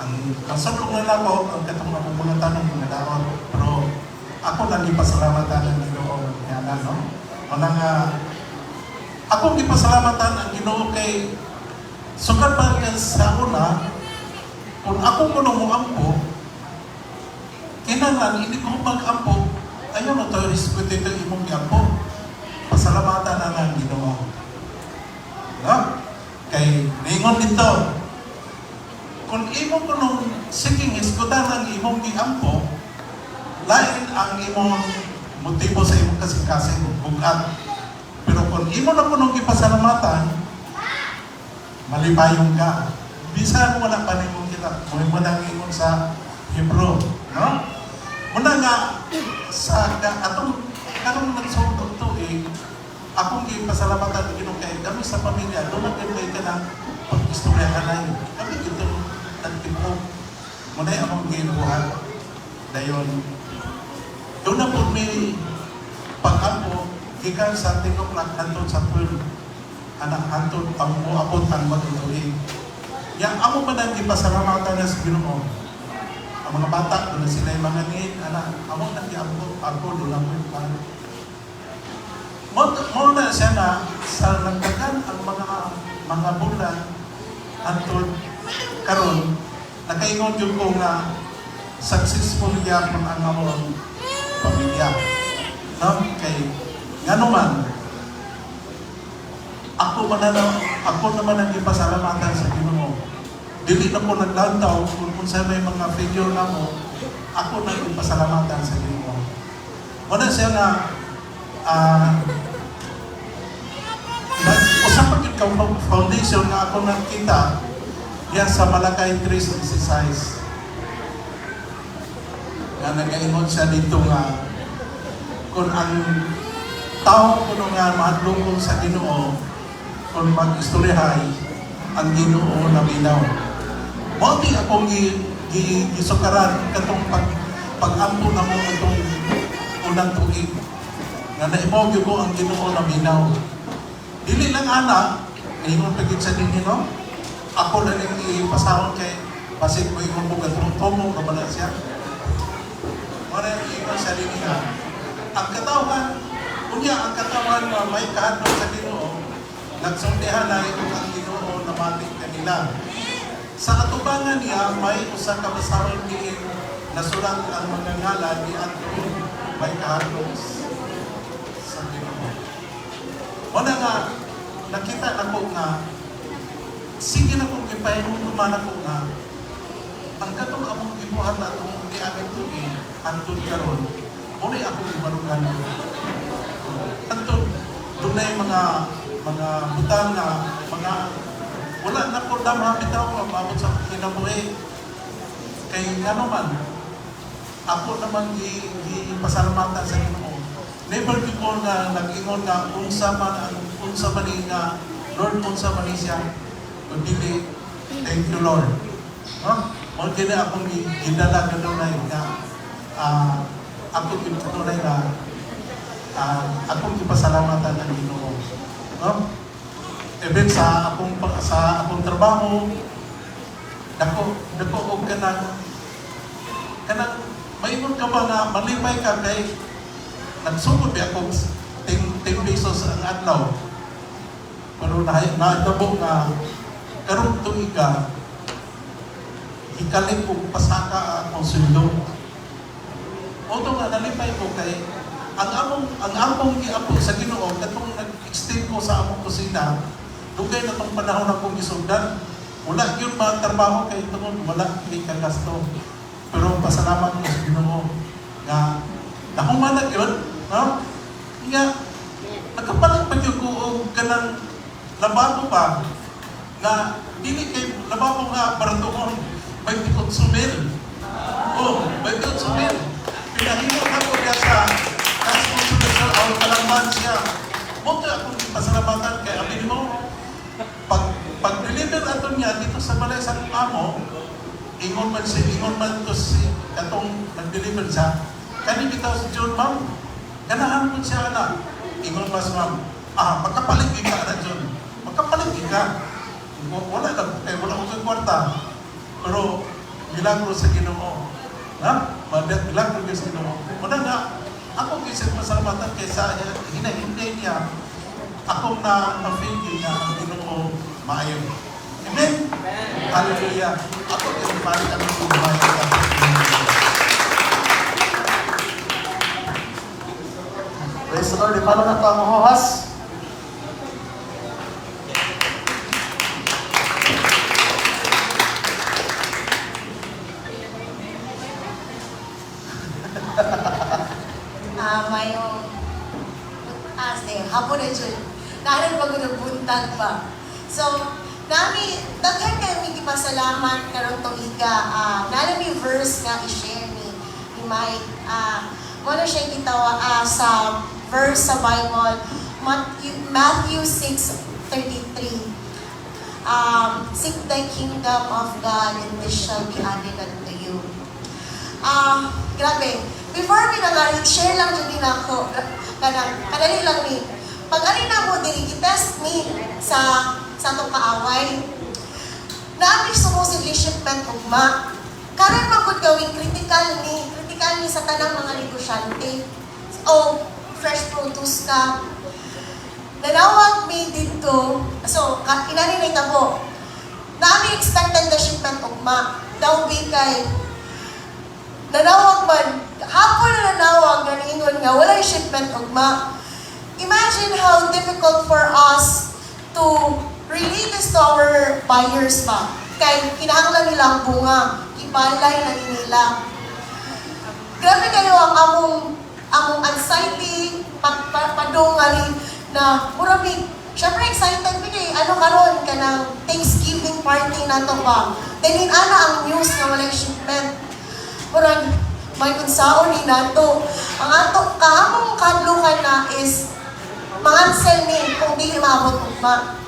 Ang kasulong na nako ang katong akong mga tanong mga daot, pero ako lang gipasalamatan ang Ginoo nga na, no, wala nga akong gipasalamatan ang Ginoo kay sukad pa nga sa una kung ako kuno mo ampo, kinahanglan hindi ko mag-ampo, ayaw na to respeto ito imong giampo, pasalamatan na ang Ginoo, no, kay ningon dito kung imo kunong siging hisgutan ang imong giampo, lain ang imong motibo sa imong kasing-kasing bugat. Pero kung imo na kunong gipasalamatan, malipayon ka. Bisan wala pa nimong kita, mo nang ingon sa Hebrew, no? Muna nga sa atong karong nagsugod tuig, akong gipasalamatan ang Ginoo kay kami sa pamilya, doon na kay ka ng pag-istoryahanay. Kami gito nagtibuok. Muna akong gibuhat. Dayon, doon na po may pag-ampo, gikan sa 10 o'clock hantod sa 12. Anak hantod ang moabot ang matutuig. Yang amo man ang gipasalamatan na sa Ginoo. Ang mga bata, doon na sila yung mga need, anak, amo nang giampo, ako doon lang po yung plano. Mo na siya na sa nagdagan ang mga bulan hantod karon nakaingon gyud ko nga successful gyapon ang among pamilya. No? Kay ngano man ako naman ang gipasalamatan sa Ginoo. Dili na ko naglantaw kung unsa may mga figure namo, ako na gipasalamatan sa Ginoo. Muna siya nga usa pa gyud ka foundation nga ako nakita diya sa Malakay 3:16. Nga nagaingon siya dito nga kung ang tao kuno nga mahadlokon sa Ginoo kung mag-istoryahay ang Ginoo naminaw. Mao di akong gisukaran katong pag-ampo namo atong unang tuig nga naimo gyud ko ang Ginoo naminaw. Dili lang ana, ingon pa gid sa ninyo, no? Ako na ning ipasahon kay basig mo ingon mo gatong ka man siya. Mao na ingon sa niya. Ang katawhan, unya ang katawhan nga may kahadlok sa Ginoo, nagsultihan ay ug ang Ginoo namati kanila. Sa atubangan niya may usa ka basahon diin nasulat ang mga ngalan ni adtong may kahadlok sa Ginoo. Wala nga nakita nako nga sige na kong gipahinumduman ako nga ang katong among gibuhat atong niaging tuig hantod karon mao ni akong gibarugan. Hantod dunay mga butang nga mga wala na ko damha bitaw nga maabot sa kinabuhi, kay ngano man ako naman gipasalamatan sa Ginoo. Never before nga nag-ingon nga unsa man ang unsa man ni nga Lord, unsa man ni siya, kundi thank you, Lord. No? Mao kini akong gidala kanunay nga ako gyud kanunay nga akong gipasalamatan ang Ginoo. No? Even sa akong trabaho, dako dako og kanang kanang maingon ka ba nga malipay ka kay nagsugod ba ako 10, 10 pesos ang adlaw, pero na naitabo nga karong tuiga hikalit og pasaka akong sweldo. Oto nga nalipay ko kay ang among giapo sa Ginoo katong nag-extend ko sa among kusina. Dugay na tong panahon akong gisugdan, wala gyud matrabaho kay tungod wala kay kagasto, pero pasalamat ko sa Ginoo nga nahuman na gyud, no, nga nakapalit pa gyud ko og kanang lababo pa nga dili kay lababo nga baratuhon, 28 mil. Oh, 28 mil. Pinahimo nako diya sa cash consolation o kalamban siya. Mo to akong pasalamatan kay abi nimo pag pag deliver ato niya dito sa balay sa akong amo, ingon man to si katong nag-deliver siya. Kani bitaw si John, ma'am. Ganahan po siya ana. Ingon mas ma'am, makapalit gyud ka ana, John. Makapalit gyud ka. Wala lang kay wala ko kwarta. Pero milagro sa Ginoo. Ha? Milagro gyud sa Ginoo. Muna nga ako gyud sa pasalamatan kay sa hinahintay niya akong na na-feel gyud nga ang Ginoo maayo. Amen. Hallelujah. Ako gyud balik ang maayo ka. Praise the Lord. Ipalo na ito ang hohas. Mayong ase, hapon na jud. Nahanan pa gud buntag pa. So, nami daghan kayo mi gipasalamat karong tuiga. Naa mi verse nga i-share ni Mike. Mo na siya gitawa sa verse sa Bible, Matthew 6:33. "Seek the kingdom of God and this shall be added unto you." Grabe. Before mi nga share lang jud din ako kanang kadali lang ni. Pag ari na mo diri, gi-test mi sa atong kaaway. Naa mi supposedly shipment ugma. Karon man gud gawing critical ni sa tanang mga negosyante. O fresh produce ka. Nanawag mi dito. So, inani na itabo. Naa mi expected na shipment ugma. Daw bi kay nanawag man, hapon na nanawag, ganingon nga, walay shipment ugma. Imagine how difficult for us to relate this to our buyers pa. Kay kinahanglan nila ang bunga, ibalay na nila. Grabe kayo ang among anxiety, padung nga rin na mura mi. Syempre excited mi kay ano karon kanang Thanksgiving party nato pa. Then ana ang news nga walay shipment. Murag may unsaon ni nato. Ang ato kaamong kadlukan na is mangansel ni kung dili maabot ugma.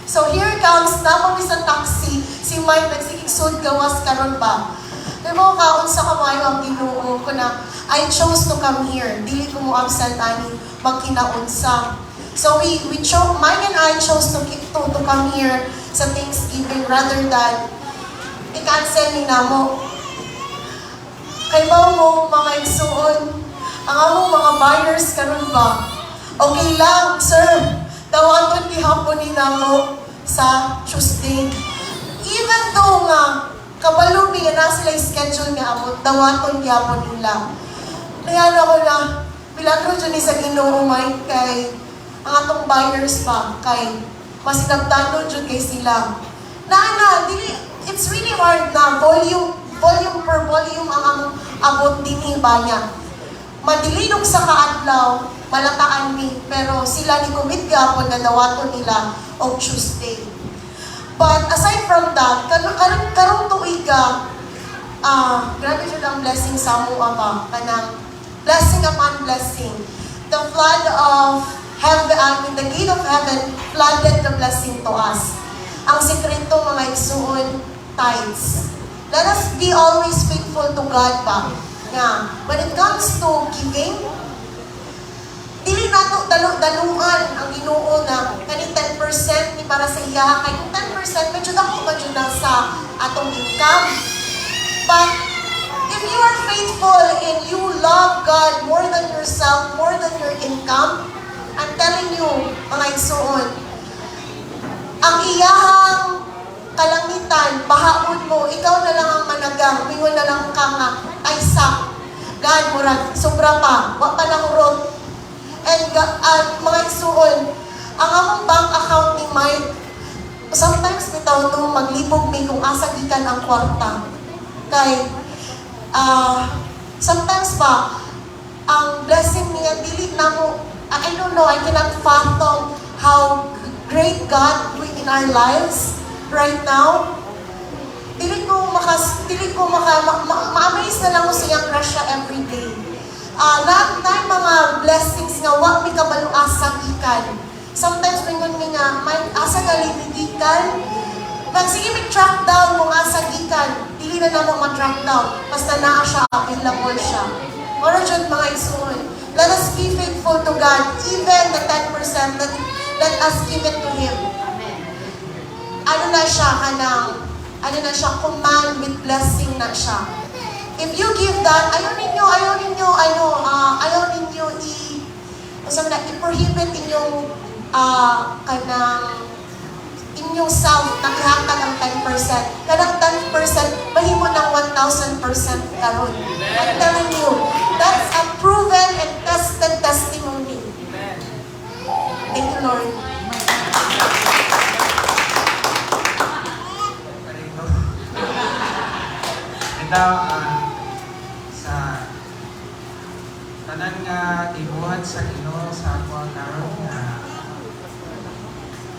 So here comes, naa mi sa taxi, si Mike nagsigig sud gawas karon pa. Kaya mo kaon sa kamayo ang Ginoo ko na I chose to come here. Dili ko mo absent ani magkinaunsa. So we chose, Mike and I chose to come here. sa Thanksgiving rather than i-cancel ni namo. Kay mao mo, mga igsuon, ang among mga buyers karon ba, "Okay lang, sir, dawaton gihapon ni namo sa Tuesday." Even though nga, kabalo mi nga na sila schedule nga abot, dawaton gihapon nila. Kaya ako na, milagro dyan ni sa Ginoo, Mike, kay ang atong buyers pa, kay masinabtano jud kay sila. Na na, dili, it's really hard na volume, volume per volume ang among abot dinhi ba niya. Madilinog sa kaadlaw, malataan mi, pero sila ni commit gapon na dawaton nila og Tuesday. But aside from that, karong tuiga, grabe jud ang blessing sa amo ba, kanang blessing upon blessing. The flood of heaven, I mean, the gate of heaven flooded the blessing to us. Ang sekreto, mga igsuon, tithes. Let us be always faithful to God ba? Nga, when it comes to giving, dili nato dalo-daluan ang Ginoo na kani 10% ni para sa iya, kay kung 10% medyo dako man jud na sa atong income. But if you are faithful and you love God more than yourself, more than your income, I'm telling you, mga igsuon, ang iyahang kalangitan, bahaon mo, ikaw na lang ang managang, mingon na lang ka nga, ay sak, God, murag, sobra pa, wa pa nahurot. And mga igsuon, ang among bank account ni Mike, sometimes bitaw no, maglibog mi kung asa gikan ang kwarta. Kay, sometimes pa, ang blessing niya, dili na mo, I don't know, I cannot fathom how great God in our lives right now. Dili ko maka, ma-amaze na lang ko sa iyang grasya every day. Lahat na mga blessings nga wa mi kabalo asa gikan. Sometimes mingon mi nga, may asa gali ni gikan. Mag sige mi track down kung asa gikan. Dili na namo ma-track down. Basta naa siya, available siya. Mora jud, mga igsoon. Let us be faithful to God. Even the 10%, let us give it to Him. Ano na siya, kanang, ano na siya, command with blessing na siya. If you give that, ayaw ninyo, ano, ayaw ninyo unsa man na, i-prohibit inyong, kanang, inyong self na ihatag ang 10%. Kanang 10%, mahimo ng 1,000% karon. I'm telling you, that's a proven and tested testimony. Thank you, Lord. Parito. Ito, sa tanan nga gibuhat sa Ginoo sa ako karon nga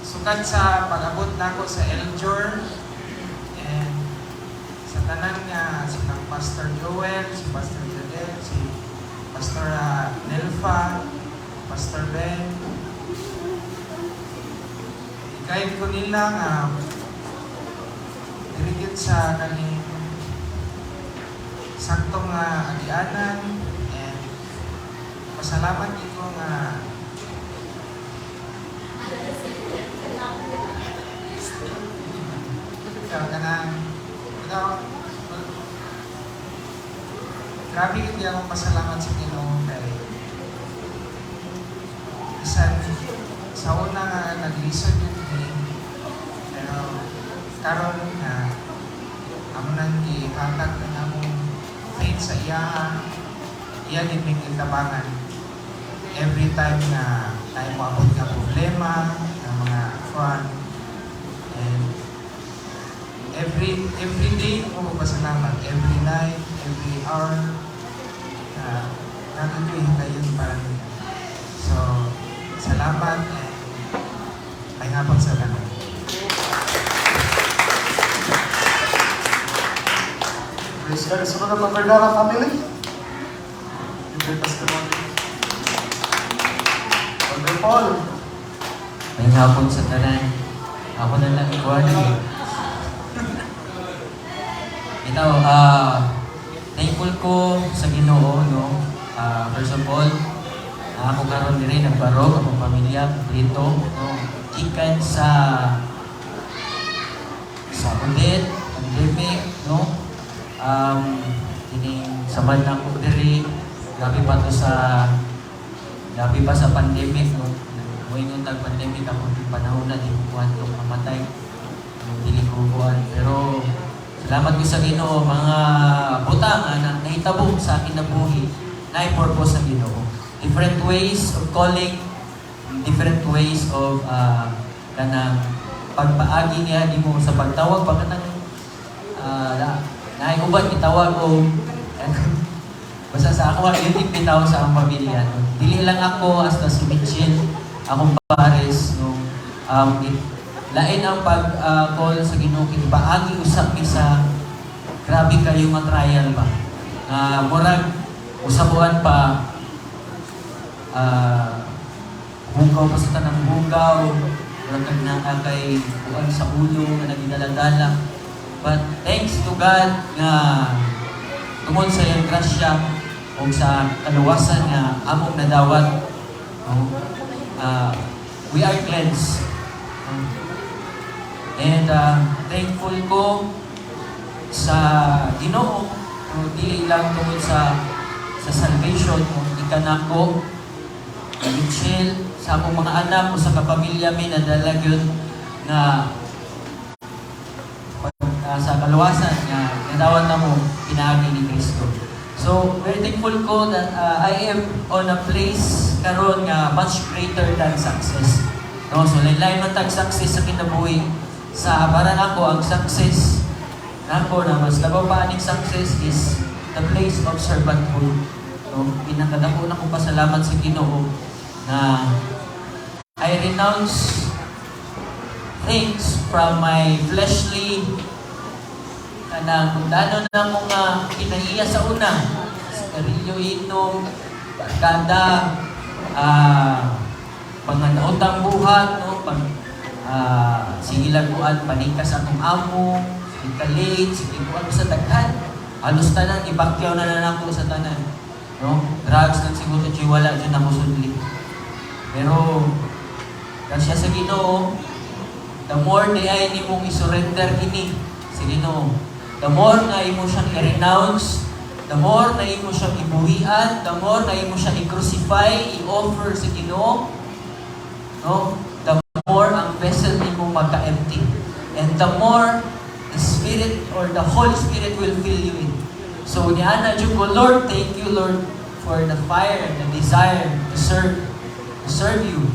sukad sa pag-abot nako sa Eljor and sa tanan nga silang Pastor Joel, si Pastor Jadel, si Pastor Nelfa, Pastor Ben. I-guide ko nila nga dirigit sa kaning sakto nga agianan and pasalamat ko nga ikaw kanang ikaw, grabe hindi akong pasalamat sa Ginoo kay bisan sa una nga naglisod yun ni, pero karon nga amo nang gihatag ang among faith sa iya, iya gid ming gitabangan every time na tayo moabot nga problema nga mga kuan, and every day ako magpasalamat, every night, every hour na nagkukuhin kayo para niya. So salamat and may hapon sa lahat. Praise God. Sunod na Vergara family. Give their testimony. Brother Paul. May hapon sa tanan. Ako na lang ikuha eh. Ito, thankful ko sa Ginoo, no? First of all, ako karon diri nagbarog akong pamilya, kompleto, no? Gikan sa Sa Odette, pandemic, no? Kining samad na ko diri, grabe pa sa pandemic, no? Moingon tag pandemic ako di panahon na di ko kuan tong mamatay. No, dili ko kuan, pero salamat ko sa Ginoo, mga butang nga na nahitabo sa akin na buhi na purpose sa Ginoo. Different ways of calling, different ways of kanang pagpaagi niya nimo sa pagtawag pa kanang naay uban gitawag og basta sa ako ang unique bitaw sa akong pamilya, no? Dili lang ako, hasta si Michelle, akong pares, no, lain ang pag call sa Ginoo kay paagi usab mi sa grabe kayo nga trial ba nga murag usabuan pa, hugaw pa sa tanang hugaw, murag kag naa kay kuan sa ulo nga nagidala-dala. But thanks to God nga tungod sa iyang grasya o sa kaluwasan nga among nadawat, no, we are cleansed, no? And thankful ko sa Ginoo, no, dili lang tungod sa salvation, no, ikanako Michelle, sa akong mga anak o sa kapamilya mi nadala gyud nga pag, sa kaluwasan nga nadawat namo pinaagi ni Kristo. So, very thankful ko that I am on a place karon nga much greater than success. No, so lain man tag success sa kinabuhi. Sa para nako, ang success nako na mas labaw pa aning success is the place of servanthood. No, pinakadako na kong pasalamat sa Ginoo na I renounce things from my fleshly kanang kung dano na mo nga kinaiya sa una, sigarilyo, inom, barkada, mga nautang buhat, no, pag sige laguan, panikas atong amo, sige ka late, sige kuan sa daghan, halos tanan ibakyaw na nako sa tanan, no? Drugs lang siguro jud wala jud nako sudli. Pero grasya sa Ginoo, the more di ay nimong i-surrender kini sa Ginoo, the more na imo siyang i-renounce, the more na imo siyang ibuhian, the more na imo siyang i-crucify, i-offer sa Ginoo, no, the more ang vessel nimo magka-empty and the more the Spirit or the Holy Spirit will fill you in. So niana jud ko, "Lord, thank you, Lord, for the fire and the desire to serve you."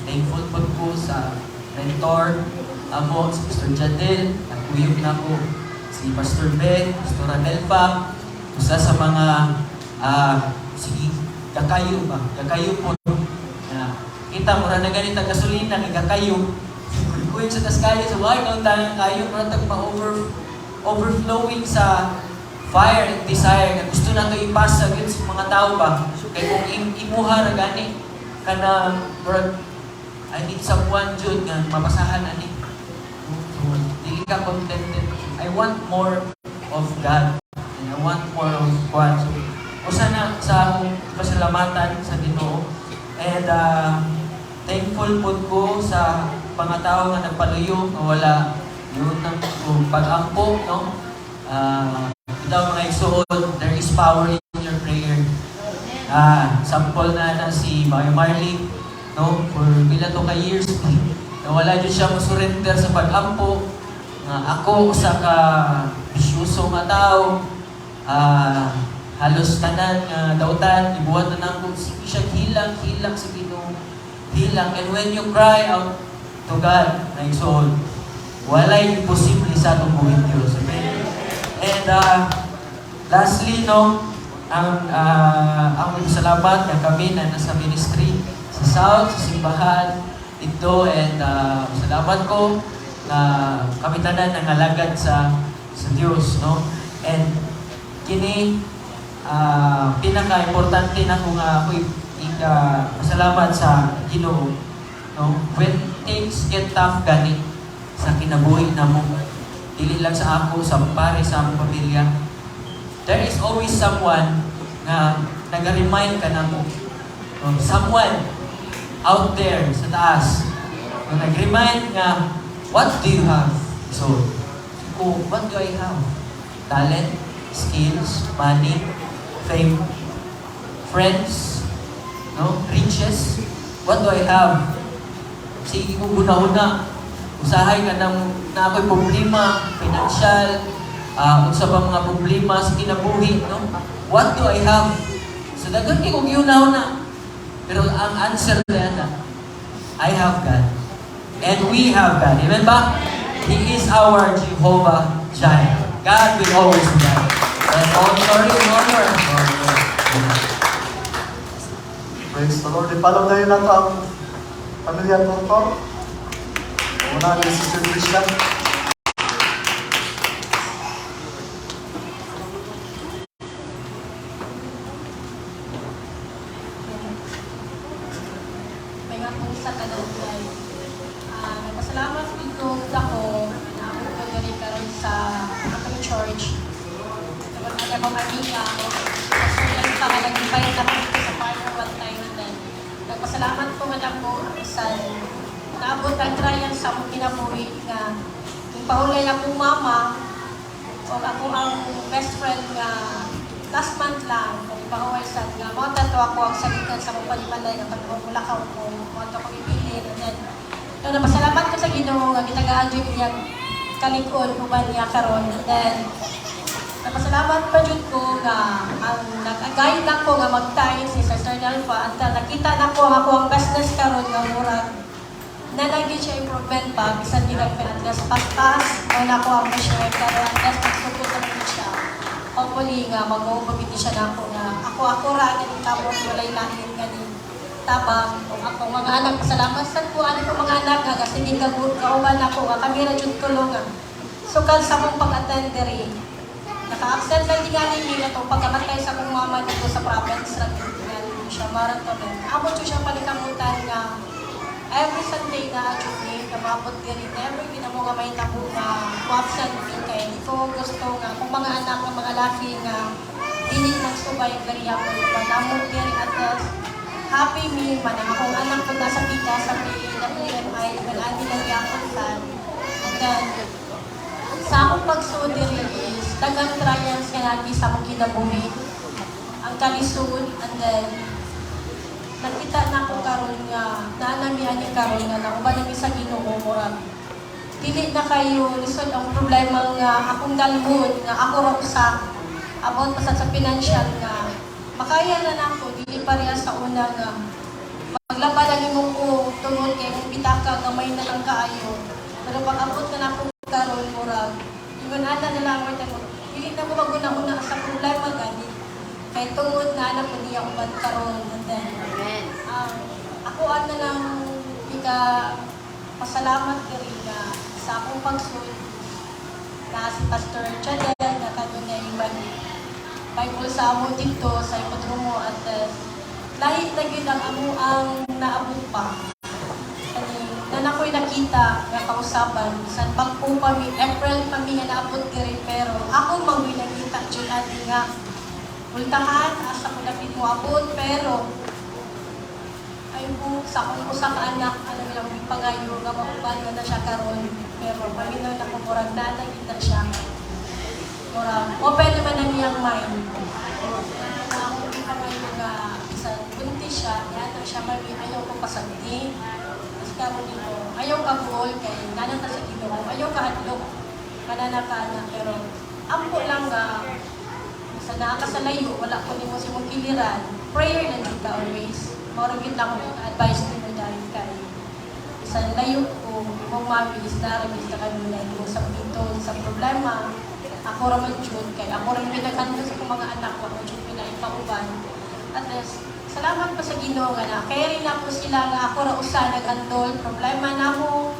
Thankful po ko sa mentor amo, si Pastor Jadel, nagkuyog na ko si Pastor Ben, Pastor Anelfa, usa sa mga sige kakayo ba, kakayo po na kita mura na ganita gasolina kay kakayo. Kuy sa tas kayo sa why kung tayo kayo mura tag ma-over overflowing sa fire and desire nga gusto nato ipasa gyud sa mga tao ba, kay kung imuha ra gani kana, murag I need someone jud nga mapasahan ani. So dili ka contented. I want more of God and I want more of God. So usa na sa akong pasalamatan sa Ginoo and thankful pod ko sa mga tao nga nagpaluyo nga wala yun ng pag-ampo, no? Itaw mga igsuon, there is power in your prayer. Sample na na si Bayo Marley, no, for pila to ka years na wala jud siya mo surrender sa pag-ampo nga ako usa ka bisyoso nga tao, halos tanan nga dautan ibuhat na nako. Sige siya hilang hilang sa Ginoo, hilang. And when you cry out to God na igsoon, walay imposible sa atong buhing Dios. Amen. And lastly, no, ang salamat nga kami na nasa ministry sa South, sa simbahan ito, and salamat ko na kami tanan nangalagad sa Dios, no? And kini pinaka-importante na ko nga ako ika pasalamat sa Ginoo, no, when things get tough gani sa kinabuhi namo, dili lang sa ako, sa pare sa among pamilya, there is always someone nga naga-remind ka namo, no? Someone out there sa taas na nag-remind nga, "What do you have?" So ko, what do I have? Talent, skills, money, fame, friends, no? Riches. What do I have? Sige ko guna-una. Usahay ka nang na ako'y problema, financial, unsa pa mga problema sa kinabuhi, no? What do I have? So daghan kay kong gihuna-huna. Pero ang answer na, I have God. And we have God. Amen ba? He is our Jehovah Jireh. God will always provide. And all glory and honor. Praise the Lord. I-follow na nato ang pamilya Tortor. Una ni Sister Tricia. May nga po sa tanan kay nagpasalamat ko ako naabot ko diri karon sa atong church. Tungod ang akong amiga, pastor pa nga nag-invite ako dito sa partner one time, and then nagpasalamat ko nga ako sa naabot ang trial sa akong kinabuhi nga yung pahulay akong mama o ako ang best friend nga last month lang kung ipahuway sa nga mao to ako ang salitan sa akong panimalay nga pag mulakaw ko mao to ako ibilin. And then no, napasalamat ko sa Ginoo nga gitagaan jud niya kalig-on uban niya karon. And then napasalamat pa jud ko nga ang nag-guide ako nga mag-tithe si Sister Nelfa until nakita na ko ang ako ang business karon nga murag nanagin siya improvement pa bisan di nag at least paspas mo na ko ang ma-share pero at least magsugod na gid siya. Hopefully nga mag-uubog gid siya nako nga ako ako ra ganing kamot, walay lain ganing tabang. O ako mga anak, pasalamat sad ko ani ko mga anak nga sige kauban ako nga kami ra jud tulo nga sukal sa akong pag-attend diri. Naka-absent lang tingali mi atong pagkamatay sa akong mama dito sa province ra gid tingali siya marathon. Amo jud siya panikamutan nga every Sunday na jud mi kamabot diri, never gid mo nga may tabo nga mo-absent mi kay di ko gusto nga akong mga anak nga mga laki nga dili magsubay gihapon panamot diri. At least happy mi man ang akong anak ko nasa pika sa PWMI man ani lang gyapon sad. And then sa akong pagsuod diri is daghang trials nga nagi sa akong kinabuhi, ang kalisod. And then nakita na ko karon nga naa nami ani karon nga nauban nami sa Ginoo, murag dili na kayo lisod ang problema nga akong dalhon nga ako ra usa about pa sa financial nga makaya na nako, dili pareha sa una nga maglaban ang imong ko tungod kay imong pitaka gamay na lang kaayo. Pero pag abot na nako karon, murag ingon ana na lang mo, dili na ko maguna-una sa problema gani kay tungod na anak ko niya uban karon. And then ako ana lang ika pasalamat diri nga sa akong pagsud na si Pastor Chadel na kanunay mag Bible sa amo dito sa Ipodromo at lahi na gyud ang amo ang naabot pa. Kani na ako'y nakita nga kausaban bisan bag-o pa mi, April pa mi nga naabot diri, pero ako man gyud nakita jud ani nga ultahan asa ko dapit mo abot. Pero ay po sa akong usa ka anak ano ilang gipangayo nga mauban na siya karon, pero paminaw na ko murag na na siya, murag open naman ang iyang mind na akong gipangayo nga bisan buntis siya niya siya mami, ayaw ko pasagdi. Tapos karon nimo ayaw ka buol kay nanata sa Ginoo, ayaw ka hadlok mananaka na, pero ampo lang nga sa naa ka sa layo wala ko nimo sa imong kiliran, prayer lang jud ka always. Mao ra gyud lang akong advice nimo dahil kay sa layo ko imong mami is naa ra gyud sa kanunay mo sa pito sa problema. Ako ra man jud kay ako ra pinaghandle sa akong mga anak ko, ako jud pinaipauban. At least salamat pa sa Ginoo nga na carry na ko sila nga ako ra usa naghandle problema namo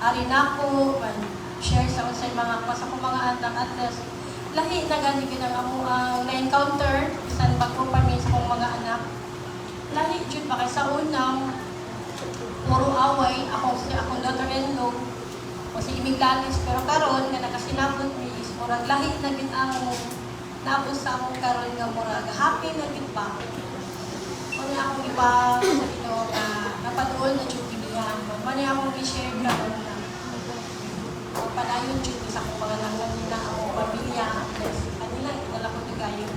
ari nako man share sa unsay mga sa akong mga anak. At least lahi na gani gyud ang amo ang na-encounter bisan bag-o pa mi sa akong mga anak. Lahi jud pa kay sa una puro away ako si akong daughter-in-law o si Imig Lalis, pero karon nga nakasinabot mi is murag lahi na gyud ang naabot sa akong karon nga murag happy na gyud pa. Muna akong ipa sa Ginoo nga napaduol na jud niya. Muna akong i-share karon na Padayon jud sa akong mga nanganina, akong pamilya. Kanila, dala ko tigayon.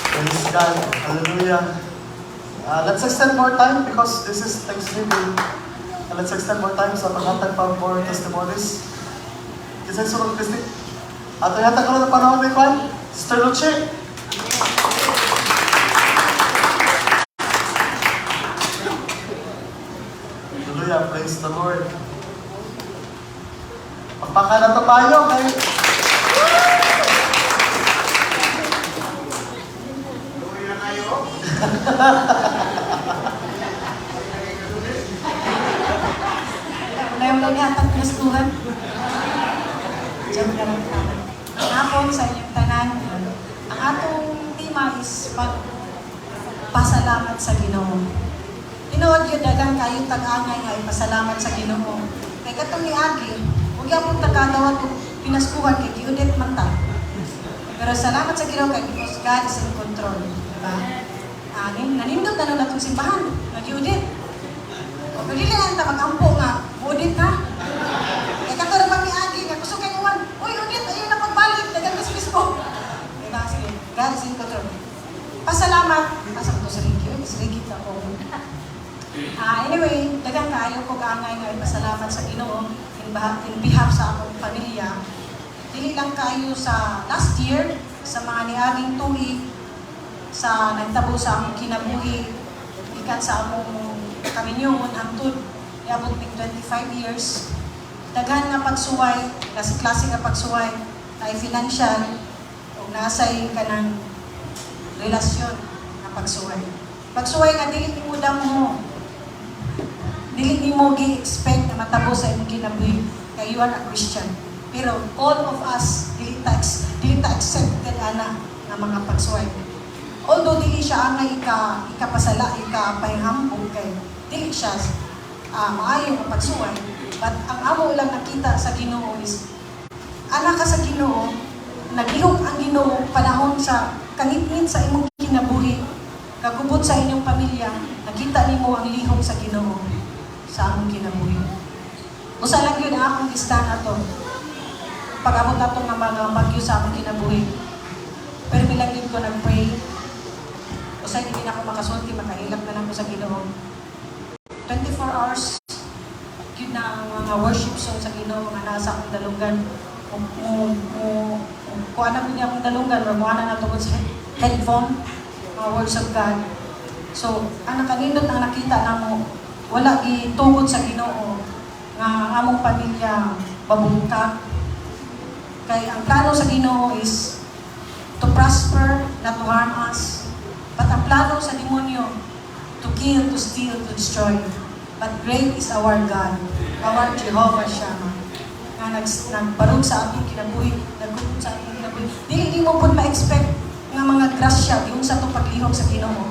Praise God. Hallelujah. Let's extend more time because this is Thanksgiving. Let's extend more time sa paghatag pa more testimonies. Kinsa sunod, Christy? Ato yata karon ang panahon ni Kwan? Sister Luce. Hallelujah. Praise the Lord. Pagpaka na to tayo kay Luwi na kayo. Wala yung lang yata pinaskuhan. Joke na lang. Ang hapon sa inyong tanan. Ang atong tema is pagpasalamat sa Ginoo. Tinuod yun, dagang kayo tag-angay nga ipasalamat sa Ginoo. Kay katong niagi, huwag yapon takadawat og pinaskuhan kay giudit man ta. Pero salamat sa Ginoo kay because God is in control, diba? Ah, nanindot na nun atong simbahan, nag-iudit. O, pero dili na ta mag-ampo nga, muudit ha. Kay kato ra pa miagi nga kusog kay uwan. Uy, udit, ayun na pagbalik, dagang mismo. Diba? Sige, God is in control. Pasalamat, asa ko to sa Ricky, uy, si Ricky ta ko. Ah, anyway, dagang kaayo ko kaangay nga ipasalamat sa Ginoo in behalf sa akong pamilya. Dili lang kayo sa last year, sa mga niaging tuig, sa nagtabo sa among kinabuhi, ikan sa among kaminyoon hangtod niabot mig 25 years. Daghan nga pagsuway, klase-klase nga pagsuway, naay financial o nasay kanang relasyon nga pagsuway. Pagsuway nga dili nimo damo, dili nimo gi-expect na matabo sa imong kinabuhi kay you are a Christian. Pero all of us dili ta accepted ana nga mga pagsuway. Although dili siya angay ikapasala, ikapahihambog kay dili siya maayo nga pagsuway, but ang amo lang nakita sa Ginoo is ana ka sa Ginoo, naglihok ang Ginoo panahon sa kangitngit sa imong kinabuhi, kagubot sa inyong pamilya, nakita nimo ang lihok sa Ginoo sa among kinabuhi. Usa lang yun ang akong gistan ato. Pag-abot ato nga mga bagyo sa among kinabuhi. Pero bilang yun ko nag-pray, usay hindi na ako makasulti, makahilak na lang ko sa Ginoo. 24 hours, yun na ang mga worship song sa Ginoo nga nasa akong dalunggan. Mo kuha na ko niya akong dalunggan or mo na tungkol sa headphone, mga words of God. So, ang nakanindot ang nakita namo, wala gitugot sa Ginoo nga among pamilya babungka. Kay ang plano sa Ginoo is to prosper, not to harm us. But ang plano sa demonyo, to kill, to steal, to destroy. But great is our God, our Jehovah Shammah, nga nagbarog sa atong kinabuhi, nagubot sa atong kinabuhi. Dili nimo pud ma-expect nga mga grasya diun sa atong paglihok sa Ginoo.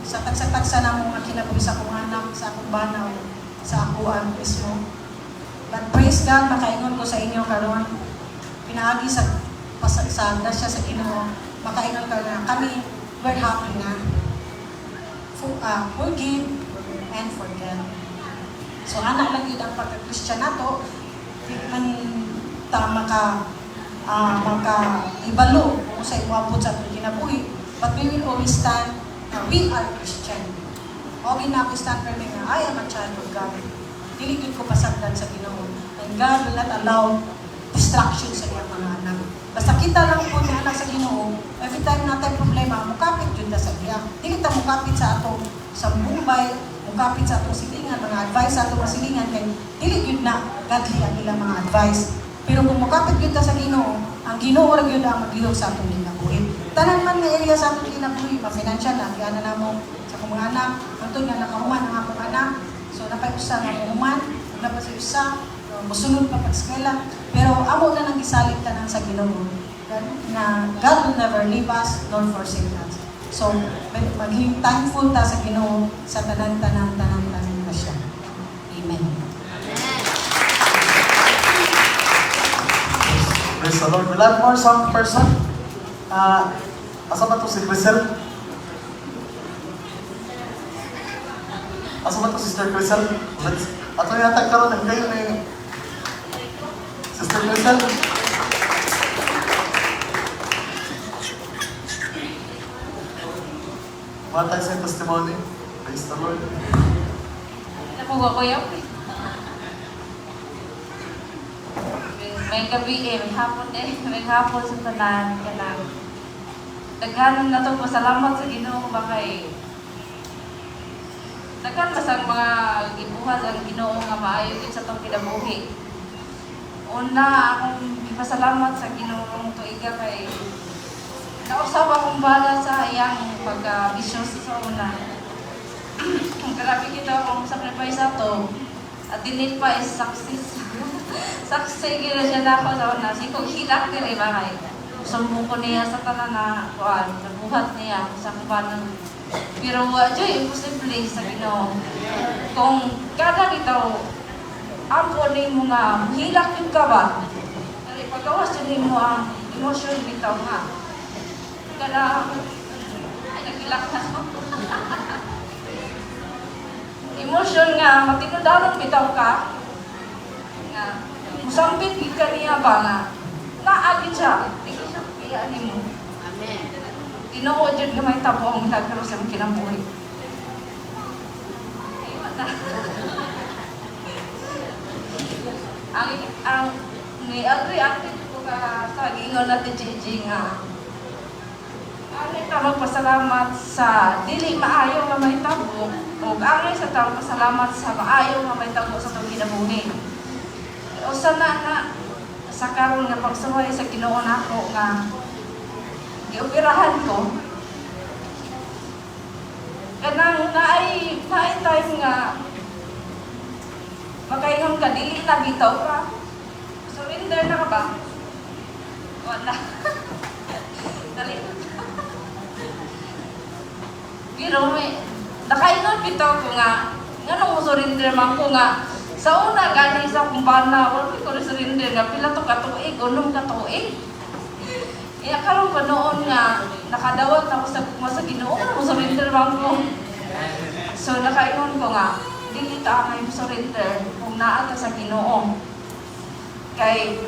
Sa tagsa-tagsa namo nga kinabuhi sa akong anak, sa akong banaw, sa akuan mismo. But praise God, makaingon ko sa inyo karon, pinaagi sa grasya sa Ginoo, makaingon ka na kami, we're happy na. Forgive and forget. So ana lang yun ang pagka-Christian nato, di man ta maka ibalo kung sa imuabot sa atong kinabuhi, but we will always stand na we are Christian. Okay na ako stand firm nga I am a child of God. Dili gyud ko pasagdan sa Ginoo. And God will not allow destruction sa iyang mga anak. Basta kita lang po ni anak sa Ginoo, every time natay problema, mukapit jud ta sa iya. Dili ta mukapit sa atong sa Mumbai, mukapit sa atong silingan, mga advice sa atong mga silingan kay dili gyud na godly ang ilang mga advice. Pero kung mukapit gyud ta sa Ginoo, ang Ginoo ra gyud ang maglihok sa atong kinabuhi. Tanan man nga area sa atong kinabuhi, ma-financial na, giana namo sa akong mga anak, hangtod nga nakahuman ang akong anak. So napay usa nga muhuman, napay usa musulod pa pag-eskwela, pero amo na nang gisalig tanan sa Ginoo na God will never leave us nor forsake us. So maging thankful ta sa Ginoo sa tanan tanan tanan tanan na siya. Amen. Praise the Lord. We'll have more some person. Asa ba to si Crisel? Asa ba to Sister Crisel? Let's Ato yata karon ang kayo ni Sister Grisel. Matag sa testimony. Praise the Lord. Nakuha ko yun. May gabi eh, may hapon eh, may hapon sa tanan kanang. Daghanon na to, pasalamat sa Ginoo ba kay daghan mas ang mga gibuhat ang Ginoo nga maayo gid sa atong kinabuhi. Una, akong gipasalamat sa Ginoo karong tuiga kay nausab akong bala sa iyang pagka-bisyoso sa una. Grabe kita akong sacrifice ato. At dinil pa is success. Success gina siya na ako sa una. Sikog hilak diri ba kay sumbong ko niya sa tanan na kuan, nabuhat niya sa kuan. Pero wa joy imposible sa Ginoo. Kung kada bitaw ampo nimo nga hilak yung ka ba? Pero ipagawas jud nimo ang emotion bitaw nga. Kada ay nagilak na ako. Emotion nga matinudanon bitaw ka nga musampit gid ka niya ba nga naa gid siya, di siya piya nimo. Amen. Tinuod jud nga may tabo ang milagro sa imong kinabuhi. Ay, wala. Ang ni agree agree ko ka sa giingon natin Gigi nga angay ta magpasalamat sa dili maayo nga mahitabo ug angay sa ta magpasalamat sa maayo nga mahitabo sa atong kinabuhi. Usa na na sa karon nga pagsuway sa Ginoo nako nga gioperahan ko, kanang naay naay time nga makaingon ka dili na bitaw ka, surrender na ka ba, wala dali. Pero may nakaingon bitaw ko nga nganong mo surrender man ko nga sa una gani sa akong bana wala ko surrender nga pila to ka tuig, 6 ka tuig. Iya karon pa noon nga nakadawat ako sa gugma sa Ginoo, mo surrender man ko. So nakaingon ko nga dili ta angay mo surrender kung naa ta sa Ginoo. Kay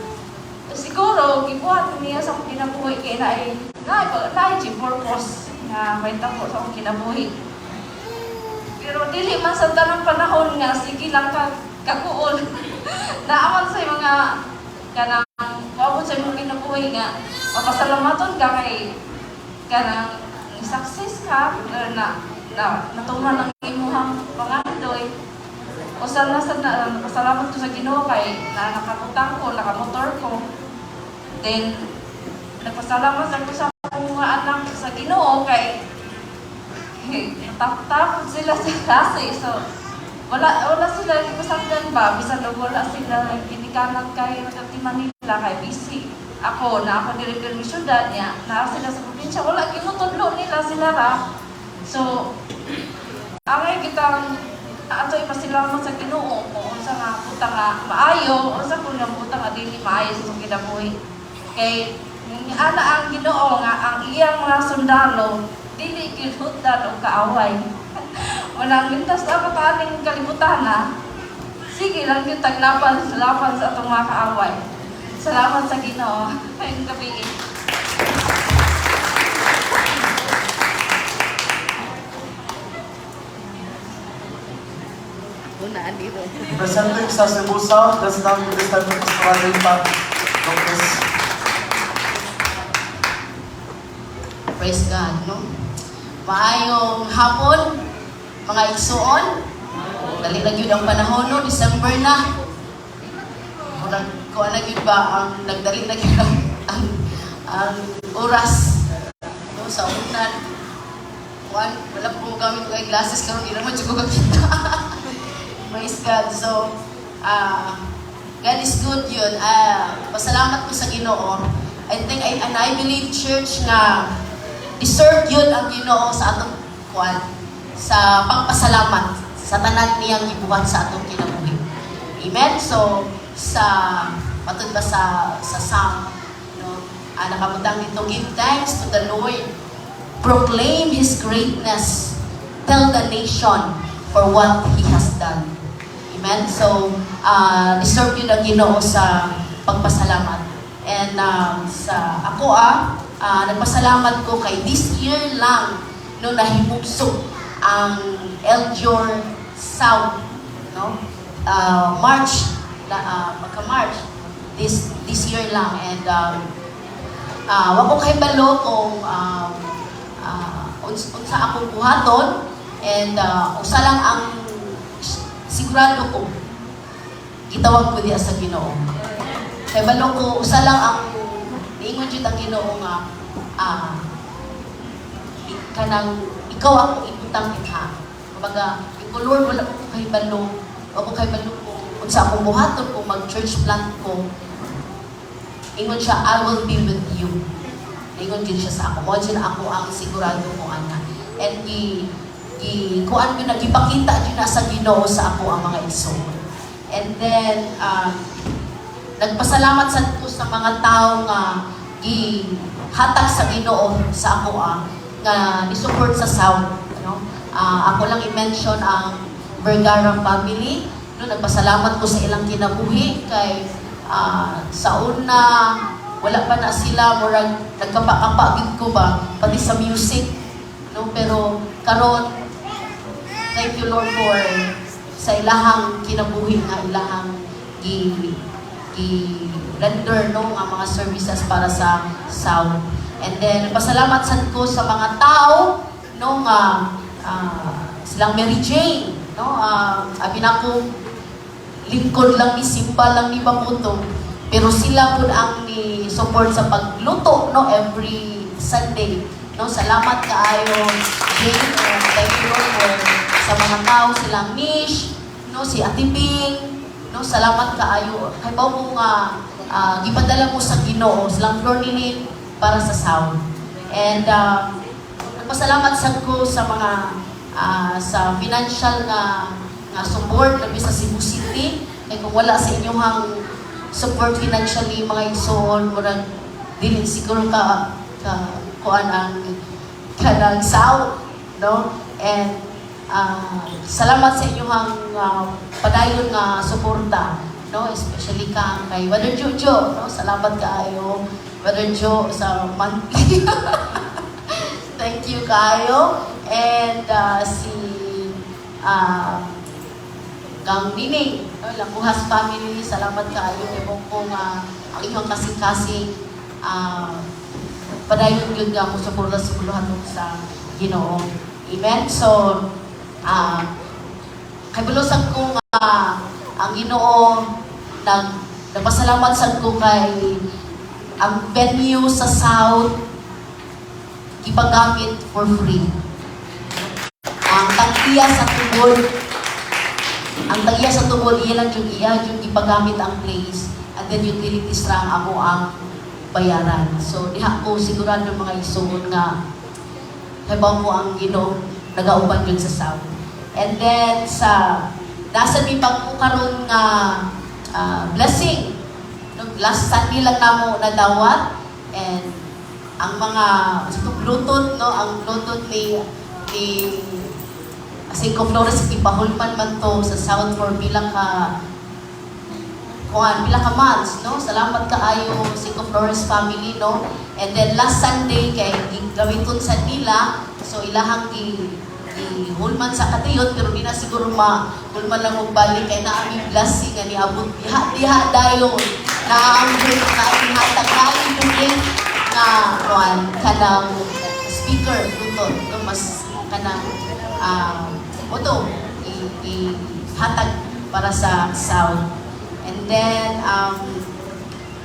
siguro gibuhat niya sa akong kinabuhi kay naay naay purpose nga may tabo sa akong kinabuhi. Pero dili man sa tanang panahon nga sige lang ka kakuol. Naaman sa mga kanang moabot sa imong kinabuhi nga mapasalamaton ka kay kanang success ka na na natuman ang imong pangandoy. Usa na sa na pasalamat ko sa Ginoo kay na nakabutang ko, nakamotor ko. Then nagpasalamat ako sa akong mga anak sa Ginoo kay natapos sila sa klase. So wala wala sila ipasagdan ba bisan og wala sila ginikanan kay Makati Manila kay busy. Ako na ako diri pirmi syudad niya, naa sila sa probinsya, wala ginutudlo nila sila ra. So angay kitang ato ipasalamat sa Ginoo kung unsa nga butang nga maayo, unsa kun nga butang nga dili maayo sa atong kinabuhi. Kay ana ang Ginoo nga ang iyang mga sundalo dili gyud hutdan og kaaway. Walang mintas na pataaning kalibutan na. Sige lang gyud taglapan lapan sa atong mga kaaway. Salamat sa Ginoo. Ngayong gabi. Presenting sa Cebu South, let's now give this time to Pastor Rita Lopez. Praise God, no? Maayong hapon, mga igsuon. Dali na gyud ang panahon, no? December na. Murag kuan na gyud ba ang nagdali na gyud ang oras, no, sa unan. Kuan, wala pa ko gamit og eyeglasses karon, di naman jud ko kakita. Praise God. So, God is good yun. Pasalamat ko sa Ginoo. I think, and I believe, church, nga deserve yun ang Ginoo sa atong kuan, sa pagpasalamat sa tanan niyang gibuhat sa atong kinabuhi. Amen? So, sa matud ba sa Psalm, no? Nakabutang dito, "Give thanks to the Lord. Proclaim His greatness. Tell the nation for what He has done." Amen? Amen. So, deserve gyud ang Ginoo sa pagpasalamat. And sa ako nagpasalamat ko kay this year lang no nahimugso ang Eljor South, no, March na, magka March this this year lang. And wa ko kahibalo kung unsa akong buhaton and usa lang ang sigurado ko, gitawag ko diya sa Ginoo. Kay balo ko usa lang ang niingon jud ang Ginoo nga kanang ikaw akong ibutang dinha. Kumbaga, ko, "Lord, wala ko kahibalo. Wa ko kahibalo kung unsa akong buhaton, kung mag-church plant ko." Ingon siya, "I will be with you." Ingon jud siya sa ako. Mao jud ako ang sigurado ko ana. And gi gi kuan gyud na, gipakita jud na sa Ginoo sa ako ang mga igsoon. And then nagpasalamat sad ko sa mga tao nga gihatag sa Ginoo sa ako nga ni-support sa South, no? Ako lang i-mention ang Vergara family, no? Nagpasalamat ko sa ilang kinabuhi kay sa una wala pa na sila, murag nagkapa-kapa gid ko ba, pati sa music, no? Pero karon, thank you, Lord, for sa ilahang kinabuhi nga ilahang gi gi render, no, nga mga services para sa South. And then pasalamat sad ko sa mga tao, no, nga silang Mary Jane, no? Abi nako, lingkod lang ni, simba lang ni Bakuto, pero sila pud ang ni support sa pagluto, no, every Sunday, no? Salamat kaayo, Jane, and thank you, Lord, for sa mga tao, silang Nish, no, si Ate Bing, no? Salamat kaayo kay ba mo nga gipadala mo sa Ginoo silang Flornilin para sa South. And nagpasalamat sad ko sa mga sa financial nga nga support labi sa Cebu City, kay kung wala sa inyong support financially, mga igsoon, murag dili siguro ka ka kuan ang kanang South, no? And salamat sa inyong padayon nga suporta, no, especially kang kay Brother Jojo, no? Salamat kaayo, Brother Joe, sa monthly. Thank you kaayo. And si kang Nining, no, Lambuhas family, salamat kaayo kay ko nga ang inyong kasing-kasing padayon gyud nga mo suporta sa buluhaton sa Ginoo. Amen. So, kay bulosan ko nga ang Ginoo, nagpasalamat sad ko kay ang venue sa South gipagamit for free. Ang tag-iya sa tubod, ang tag-iya sa tubod, iya lang yung iya, yung gipagamit ang place, and then utilities ra ang amo ang bayaran. So, diha ko sigurado, mga igsoon, nga hibaw mo ang Ginoo nagauban yun sa South. And then sa nasa mi pag karon nga blessing. No, last Sunday lang namo nadawat and ang mga sa to Bluetooth, no, ang Bluetooth ni ni Cinco Flores, ipahulman man to sa South for bilang ka kuan, pila ka months, no? Salamat kaayo, Cinco Flores family, no? And then last Sunday kay gamiton sa nila, so ilahang gi gi hulman sa katiyon, pero di na siguro ma hulman lang og balik kay naa mi blessing nga niabot diha diha dayon na ang na aming hatag na aming donate nga kuan, kanang speaker Bluetooth, no? Mas kanang moto i hatag para sa sound. And then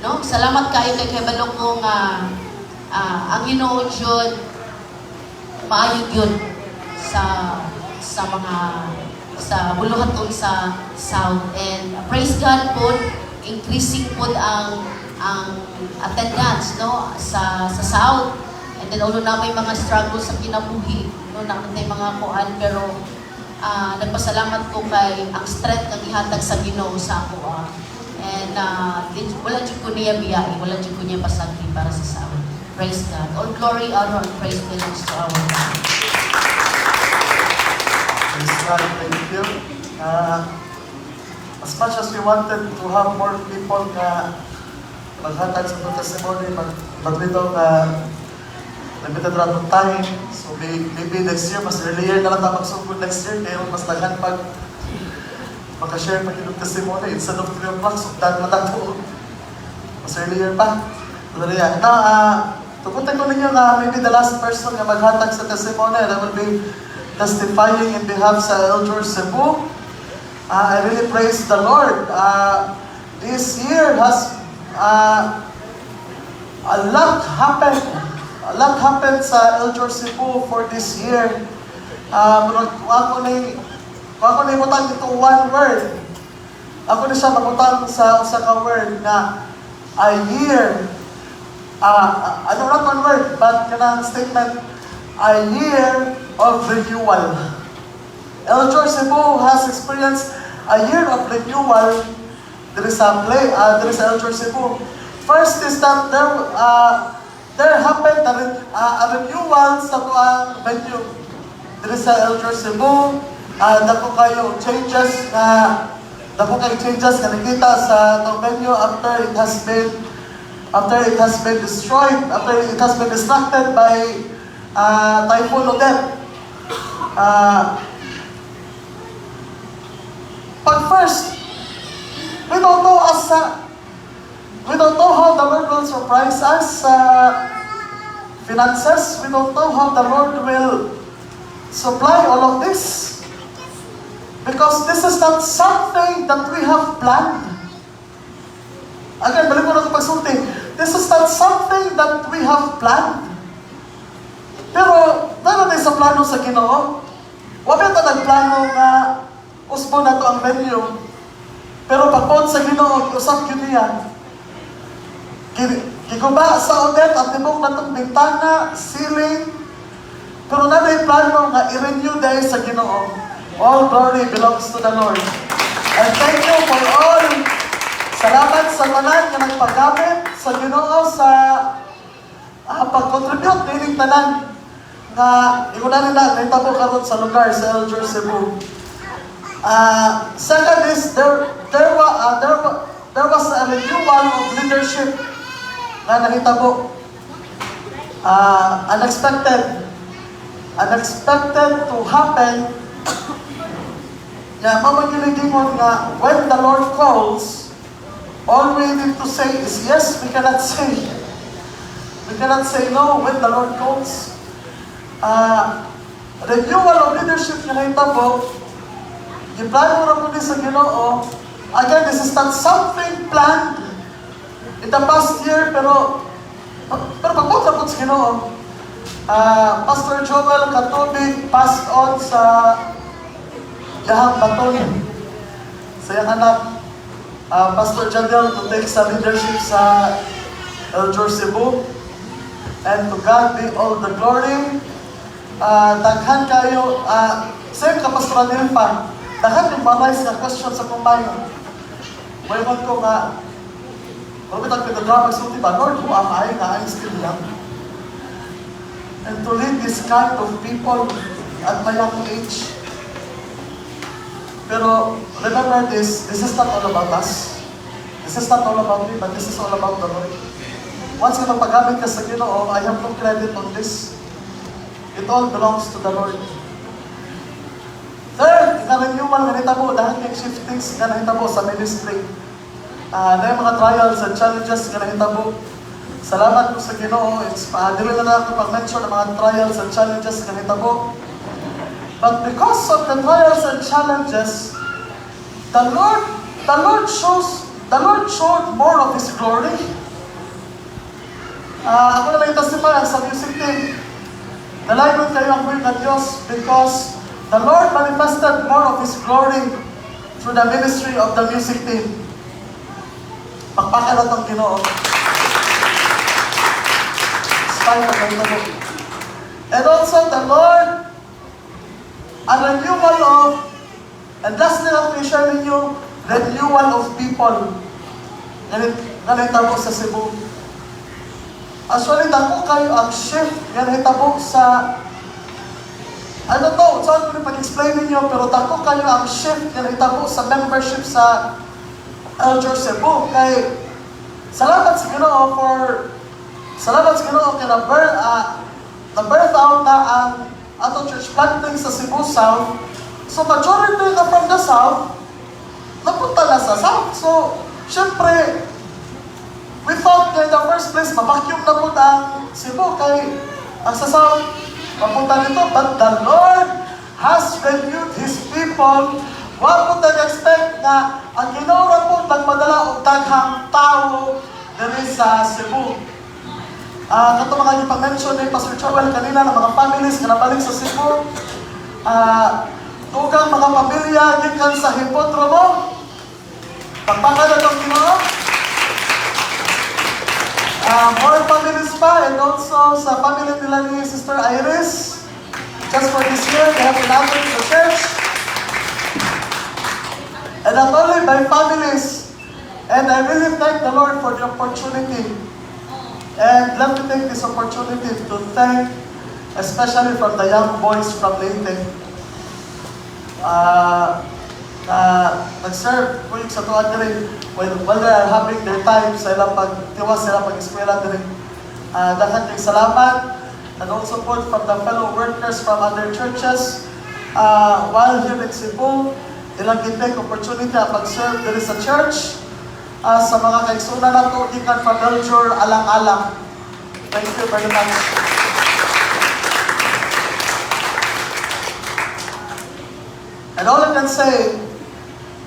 no, salamat kayo kay kabalo ko nga ang Ginoo jud maayo gyud sa sa mga sa buluhaton sa South. And praise God po, increasing po ang attendance, no, sa sa South. And then although na may mga struggle sa kinabuhi, no, na may mga kuan, pero nagpasalamat ko kay ang strength nga gihatag sa Ginoo sa ako. And wala jud ko niya biyai, wala jud ko niya pasagdi para sa South. Praise God. All glory, honor, and praise belongs to our God. Praise God, thank you. As much as we wanted to have more people nga maghatag sa atong testimony, but we know nga limited ra atong time. So maybe next year, mas earlier na lang ta magsugod next year, kaya mas daghan pag maka-share pa yung testimony instead of 3 o'clock, sugdan na tato. Mas earlier pa. Dali. Now, tugutan ko ninyo nga maybe the last person nga maghatag sa testimony that will be testifying in behalf sa Elders Cebu. I really praise the Lord. This year has a lot happened. A lot happened sa Elders Cebu for this year. Kung ako ni butang into one word, ako ni siya mabutang sa usa ka word na a year. Ano, not one word, but kanang statement, a year of renewal. Elders Cebu has experienced a year of renewal. There is a play, there is Elders Cebu. First is that there happened a renewal sa atoang venue. There is a Elders Cebu. Dako kayo changes nga nakita sa atong venue after it has been destroyed, after it has been destructed by Typhoon Odette. Pag first, we don't know how the Lord will surprise us sa finances. We don't know how the Lord will supply all of this. Because this is not something that we have planned. Again, balik ko na ito pagsulti. This is not something that we have planned. Pero, naa na sa plano sa Ginoo. Wa ta nagplano nga usbon nato ang venue. Pero pagbuot sa Ginoo, usab gyud niya. Giguba sa Odette ang tibok natong bintana, ceiling. Pero naa nay plano nga i-renew dahil sa Ginoo. All glory belongs to the Lord. And thank you for all. Salamat sa tanan nga nagpagamit sa Ginoo sa pag-contribute nining tanan nga ingon nila nahitabo karon sa lugar sa Elders Cebu. Second is there was a renewal of leadership nga nahitabo. Unexpected to happen nga mao man nga when the Lord calls, all we need to say is yes. We cannot say no when the Lord calls. Renewal of leadership nga nahitabo, giplano ra po ni sa Ginoo. Again, this is not something planned in the past year, pero pagbuot ra po sa Ginoo. Pastor Joel Katubig passed on sa iyahang baton sa iyang anak, Pastor Jandel, to take sa leadership sa Elders Cebu. And to God be all the glory. Daghan kayo, same ka Pastor Anilpa, daghan yung ma-rise nga question sa akong mind. Moingon ko nga, pero bitag pinadrama magsulti ba, "Lord, who am I nga I'm still young? And to lead this kind of people at my young age." Pero remember this, this is not all about us. This is not all about me, but this is all about the Lord. Once ka magpagamit ka sa Ginoo, I have no credit on this. It all belongs to the Lord. Third, nga renewal nga nahitabo, dahil kay shiftings nga nahitabo sa ministry. Na yung mga trials and challenges nga nahitabo. Salamat po sa Ginoo. It's dili na ako pag-mention ang mga trials and challenges nga nahitabo. But because of the trials and challenges, the Lord showed more of His glory. Ako na lang testify sa music team. Dalaygon kayo ang buhay ng Diyos because the Lord manifested more of His glory through the ministry of the music team. Pakpakan nato ang Ginoo. Spite of the. And also the Lord, a renewal of, and lastly ako i-share ninyo, renewal of people. Ganit, nahitabo sa Cebu. Actually, dako kayo ang shift nga nahitabo sa I don't know, saan ko pag-explain ninyo, pero dako kayo ang shift nga nahitabo sa membership sa Elder Cebu. Kay, salamat sa Ginoo for, salamat sa Ginoo kay na-birth out na ang atong church planting sa Cebu South. So majority na from the South, napunta na sa South. So, syempre, we thought na in the first place, ma-vacuum na po ang Cebu kay ang sa South, papunta nito. But the Lord has renewed His people. Wa po nag-expect na ang Ginoo ra po nagpadala og daghang tao diri sa Cebu. Kato mga gipang-mention ni Pastor Joel kanina ng mga families nga nabalik sa Cebu. Dugang mga pamilya gikan sa Hipodromo. Pagpakan na itong Ginoo. More families pa and also sa family nila ni Sister Iris. Just for this year, they have been added to the church. And not only by families, and I really thank the Lord for the opportunity. And let me take this opportunity to thank, especially from the young boys from Leyte. Nag-serve po sa tuwan diri while they are having their time sa ilang pagtiwas sa ilang pag-eskwela diri. Daghan kay salamat and also po from the fellow workers from other churches while here in Cebu, ilang gitake opportunity ang pag-serve diri sa church sa mga kaigsunan nato gikan from Belgium alang-alang. Thank you very much. And all I can say,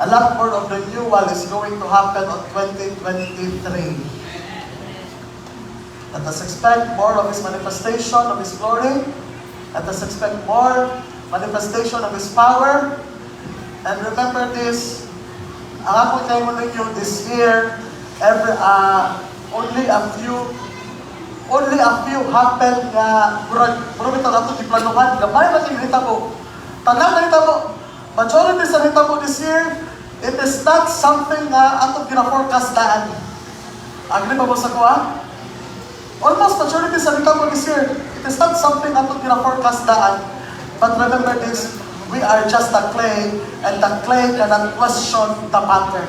a lot more of renewal is going to happen on 2023. Let us expect more of His manifestation of His glory. Let us expect more manifestation of His power. And remember this, ang ako kay mo ninyo this year, every, only a few happen nga murag murag bitaw nato giplanuhan, gamay man yung nahitabo. Tanan nahitabo, majority sa nahitabo this year, it is not something nga atong gina-forecast daan. Agree ba mo sa kuha? Almost majority sa nahitabo this year, it is not something atong gina-forecast daan. But remember this, we are just a clay, and the clay cannot question the pattern.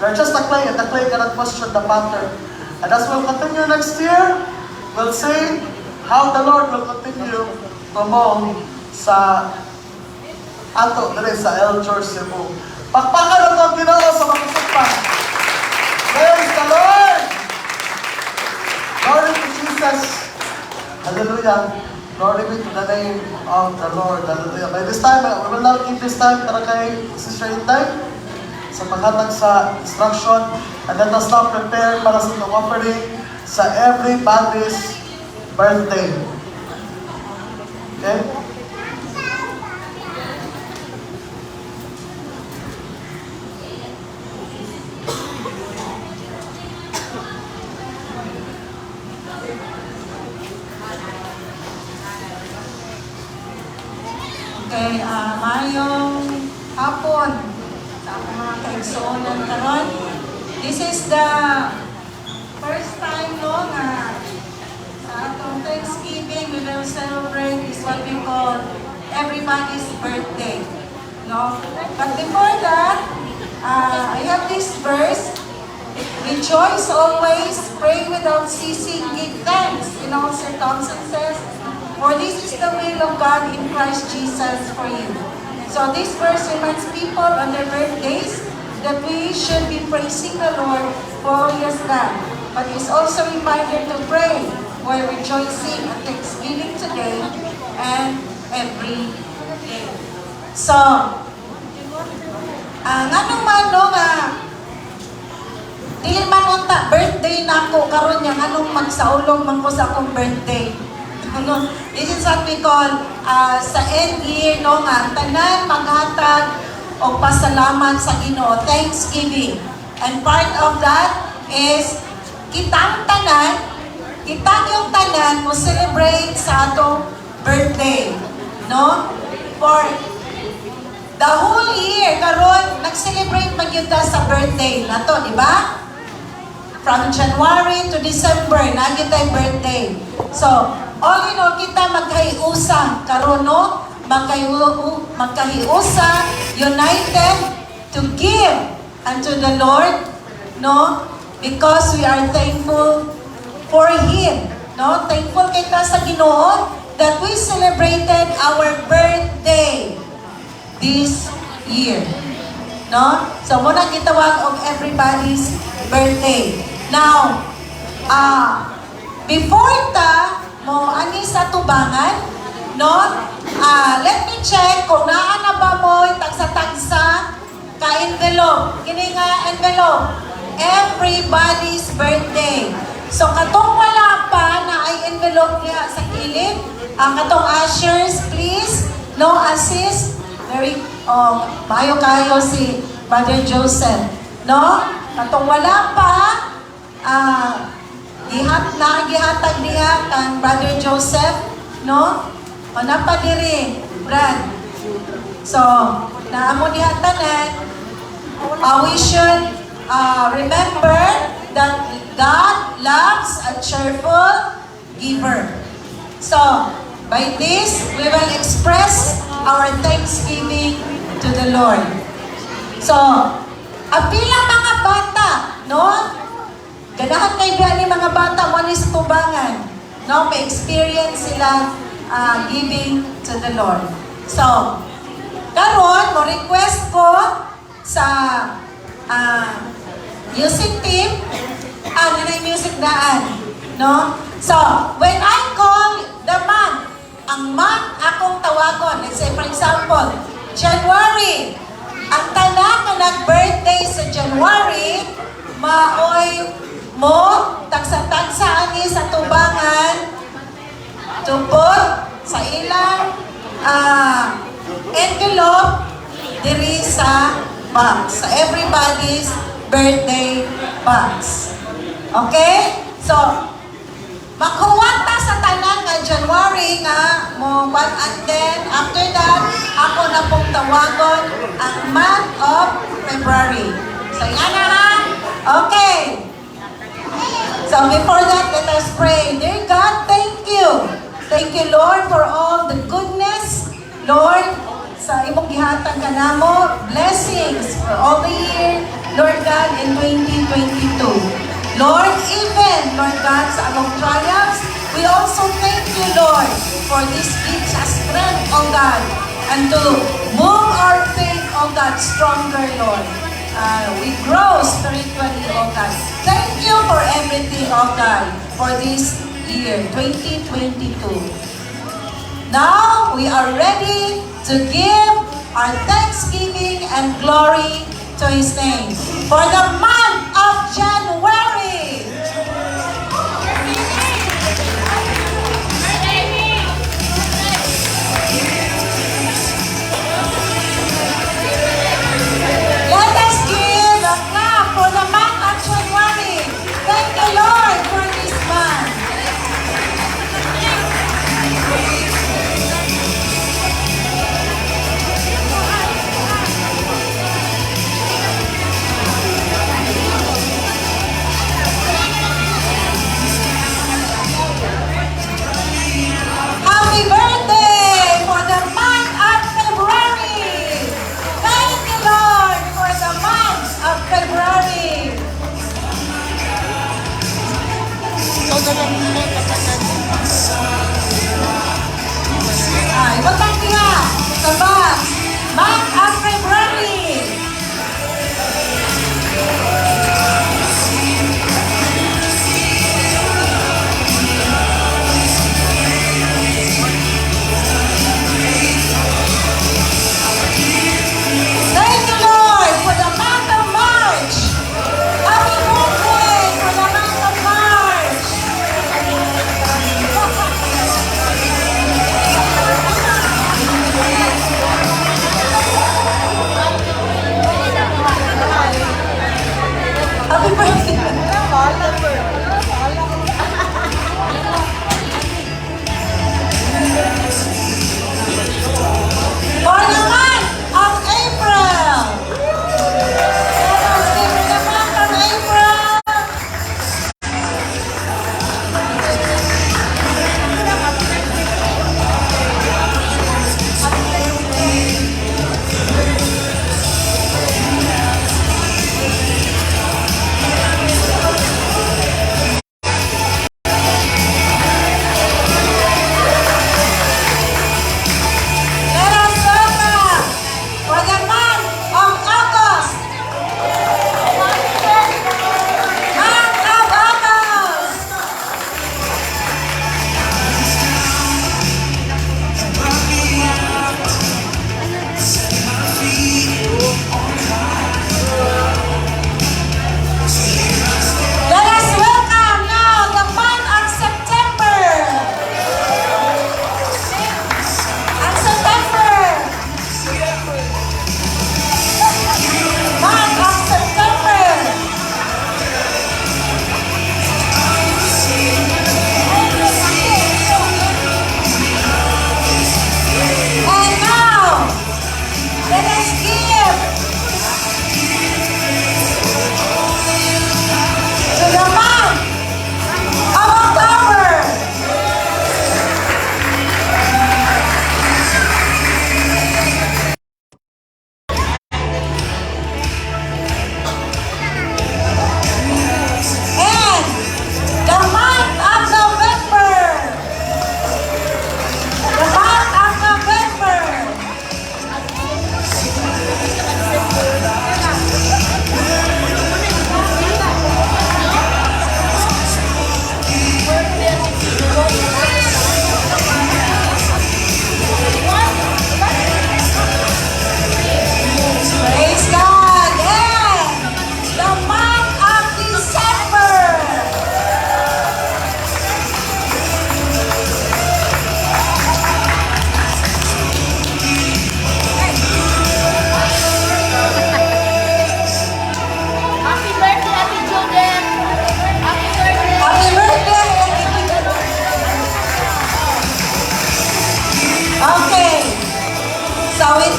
We are just a clay, and the clay cannot question the pattern. And as we'll continue next year, we'll see how the Lord will continue to move sa ato diri sa El George Cebu. Pakpakan nato ang Ginoo sa makusog. Praise the Lord! Glory to Jesus! Hallelujah! Glory be to the name of the Lord. Hallelujah. By this time, we will now give this time para kay Sister Inday sa paghatag sa instruction, and let us now prepare para sa itong offering sa everybody's birthday. Okay? Okay, mayong hapon sa akong mga kaigsuonan karon. This is the first time, no, nga sa atong Thanksgiving we will celebrate is what we call everybody's birthday. No? But before that, I have this verse. Rejoice always, pray without ceasing, give thanks in all circumstances, for this is the will of God in Christ Jesus for you. So this verse reminds people on their birthdays that we should be praising the Lord for all He has done. But it's also a reminder to pray while rejoicing at Thanksgiving today and every day. So, nganong man, no, nga dili man unta birthday na ako karon niya, nganong magsaulog man ko sa akong birthday? Ano, this is what we call sa end year, no, nga tanan maghatag og pasalamat sa Ginoo, Thanksgiving. And part of that is kitang tanan, kitang yung tanan mo celebrate sa atong birthday, no? For the whole year karon nag-celebrate man gyud ta sa birthday nato, di ba? From January to December, naa gyud tay birthday. So, All in all, kita magkahiusa karon, no? Magkahiusa, united to give unto the Lord, no? Because we are thankful for Him, no? Thankful kita sa Ginoo that we celebrated our birthday this year. No? So, mao na gitawag og everybody's birthday. Now, before ta mo ani sa tubangan, no? Let me check kung naa na ba mo tagsa-tagsa ka envelope. Kini nga envelope. Everybody's birthday. So katong wala pa na ay envelope niya sa kilid, ang katong ushers, please, no, assist. Very, oh, maayo kayo si Brother Joseph. No? Katong wala pa, gihat na gihatag niya kang Brother Joseph, no? O napa diri, Brad. So, naamo diha tanan, we should remember that God loves a cheerful giver. So, by this, we will express our thanksgiving to the Lord. So, apila mga bata, no? Ganahan kay biya ni mga bata mo ni sa tubangan. No, may experience sila giving to the Lord. So, karon mo request ko sa music team, ah, music daan, no? So, when I call the month, ang month akong tawagon, let's say for example, January, ang tanan nga nag-birthday sa January, maoy mo tagsa-tagsa ani sa tubangan to put sa ilang envelope diri sa box, sa everybody's birthday box. Okay? So, maghuwat ta sa tanan nga January nga mo but and then after that ako na pong tawagon ang month of February. So yan na ha. Okay. So before that, let us pray. Dear God, thank you. Thank you, Lord, for all the goodness. Lord, sa imong gihatag kanamo, blessings for all the year, Lord God, in 2022. Lord, even, Lord God, sa among trials, we also thank you, Lord, for this gives us strength, O God, and to move our faith, O God, stronger, Lord. We grow spiritually, O God. Thank you for everything, O God, for this year, 2022. Now, we are ready to give our thanksgiving and glory to His name for the month of January. Let us give a clap for the month of January. Thank you, Lord, for this month.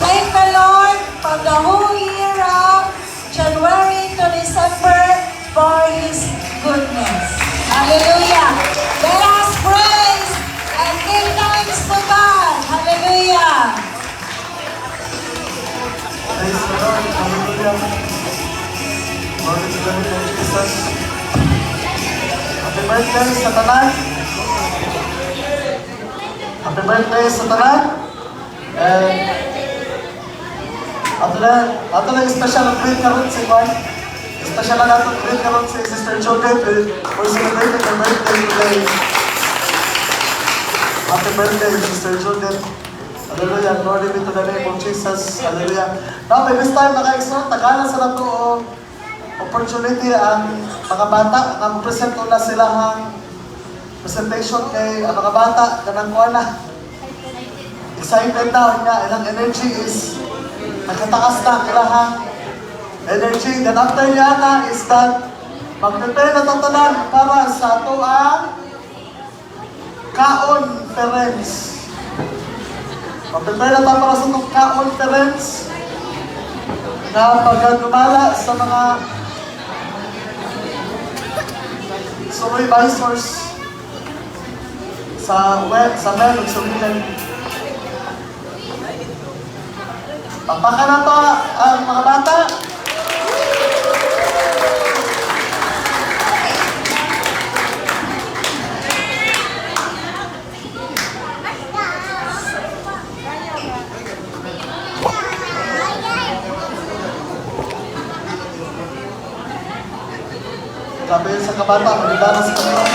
Thank the Lord for the whole year of January to December for His goodness. Hallelujah. Let us praise and give thanks to God. Hallelujah. Praise the Lord. Hallelujah. Glory to the name of Jesus. Happy birthday sa tanan. Happy birthday sa tanan. And ato na special greet karon si Juan. Special na nato greet karon si Sister Judith for celebrating her birthday today. Happy birthday, Sister Judith. Hallelujah. Glory be to the name of Jesus. Hallelujah. Now, by this time, mga igsoon, tagalan sa nato og opportunity ang mga bata nga mo-present na sila ang presentation kay ang mga bata kanang kuan na excited na nga ilang energy is nakataas na ang ilahang energy. Then after niya na is that mag-prepare na tanan para sa ato ang kaonference. Mag-prepare na ta para sa atong kaonference na pagdumala sa mga supervisors sa web, sa men ug sa women. Papakan na to ang mga bata. Grabe yun sa kabata, maganda sa kanila.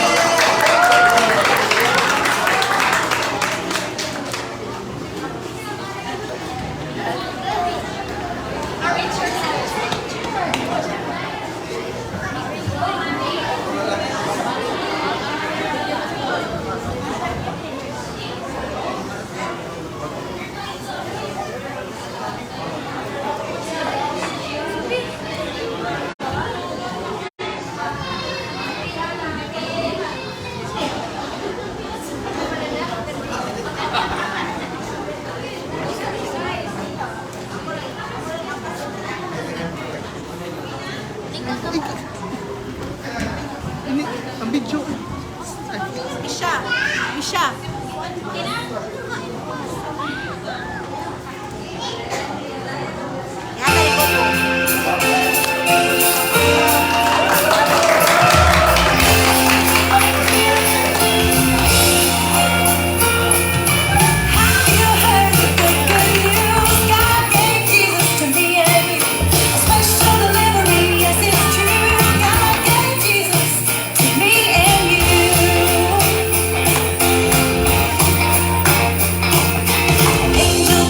Ang video. Isha. Isha. You heard the good news? God gave Jesus to me and you. A special delivery, yes, it's true. God gave Jesus to me and you. An angel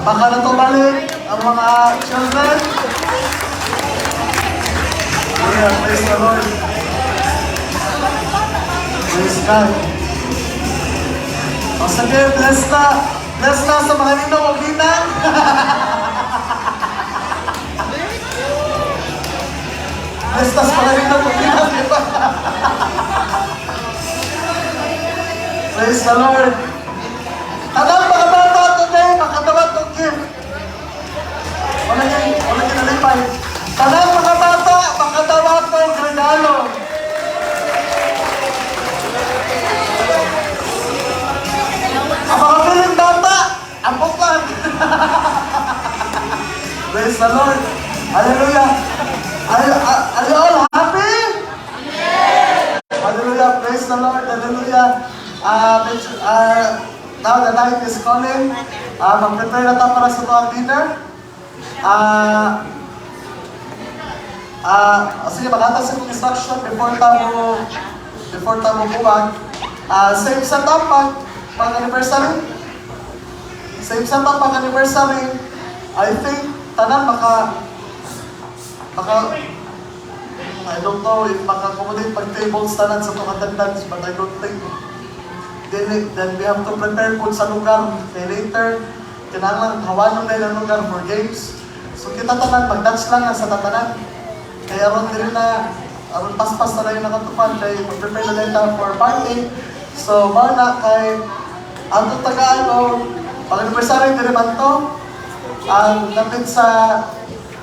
Baka na to balik ang mga children. Hallelujah, praise the Lord. Praise God. O sige, bless na. Bless na sa mga ninong o ninang. Bless na sa mga ninong o ninang, di ba? Praise the Lord. Tanang mga bata today, makadawat og gift. Wala yung nalipay. Tanang mga bata, makadawat og regalo. Ang mga piling bata, ambot lang. Praise the Lord. Hallelujah. Are you all happy? Hallelujah. Praise the Lord. Hallelujah. Now the night is calling. Mag-prepare na tayo para sa tuwang dinner. Sige, maghatag sa akong instruction before tamo buwag. Same setup pag anniversary. Same setup pag anniversary. I think tanan maka I don't know if maka-accommodate pag tables tanan sa itong attendance, but I don't think. Then we have to prepare food sa lugar. Kay later, kinahanglan hawanon na ang lugar for games. So kita tanan, mag-dutch lang sa tatanan. Kaya aron dili na, aron paspas na lang yung nakatupad, kay mag-prepare na din ta for party. So, mao na kay ang tagaan o pag anniversary diri man to, ang dapit sa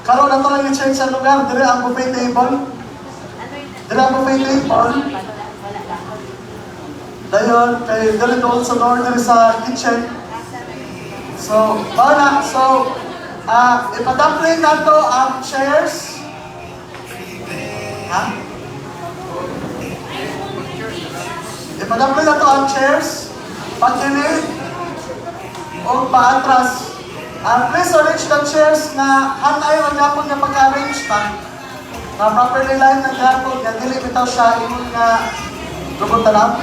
karon na to lang yung church sa lugar, diri ang buffet table. Diri ang buffet table. Dayon, kay diri doon sa door, diri sa kitchen. So, mao na. So, ipadaplay nato ang chairs. Ha? Ipadaplay nato ang chairs. Pagkilid o paatras. Please arrange the chairs na hanay ra gyapon nga pag-arrange ta. Na properly line na gyapon nga dili bitaw siya ingon nga lubot talam.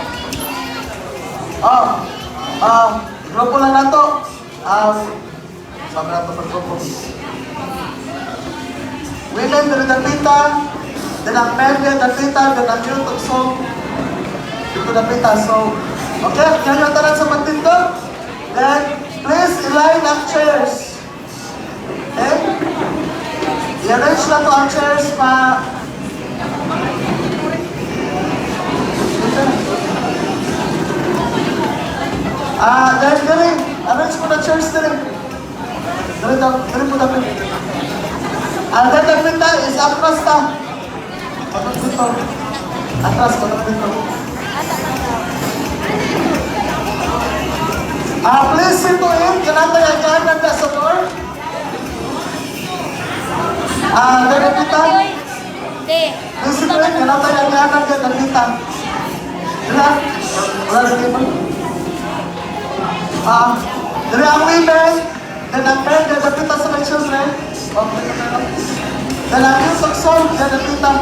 Oh, grupo lang nato. Sabi nato pag grupo. Women diri dapita, then ang men diri dapita, then ang youth also dito dapita. So, okay, ngayon tanan sa pagtindog. Then, please align ang chairs. Okay? I-arrange na to ang chairs pa. Then, diri, arrange mo na chairs diri. Diri, diri po dapit. Then dapit ta is atras ta. Patong dito. Atras, patong dito. Please sit to in. Kanatay ang kanan na sa door. Diri dapit. Please sit to in. Kanatay ang kanan na dapit. Dira. Wala na table. Diri ang women, then ang men, then dapita sa may children. Okay, then ang youth of soul, then dapita.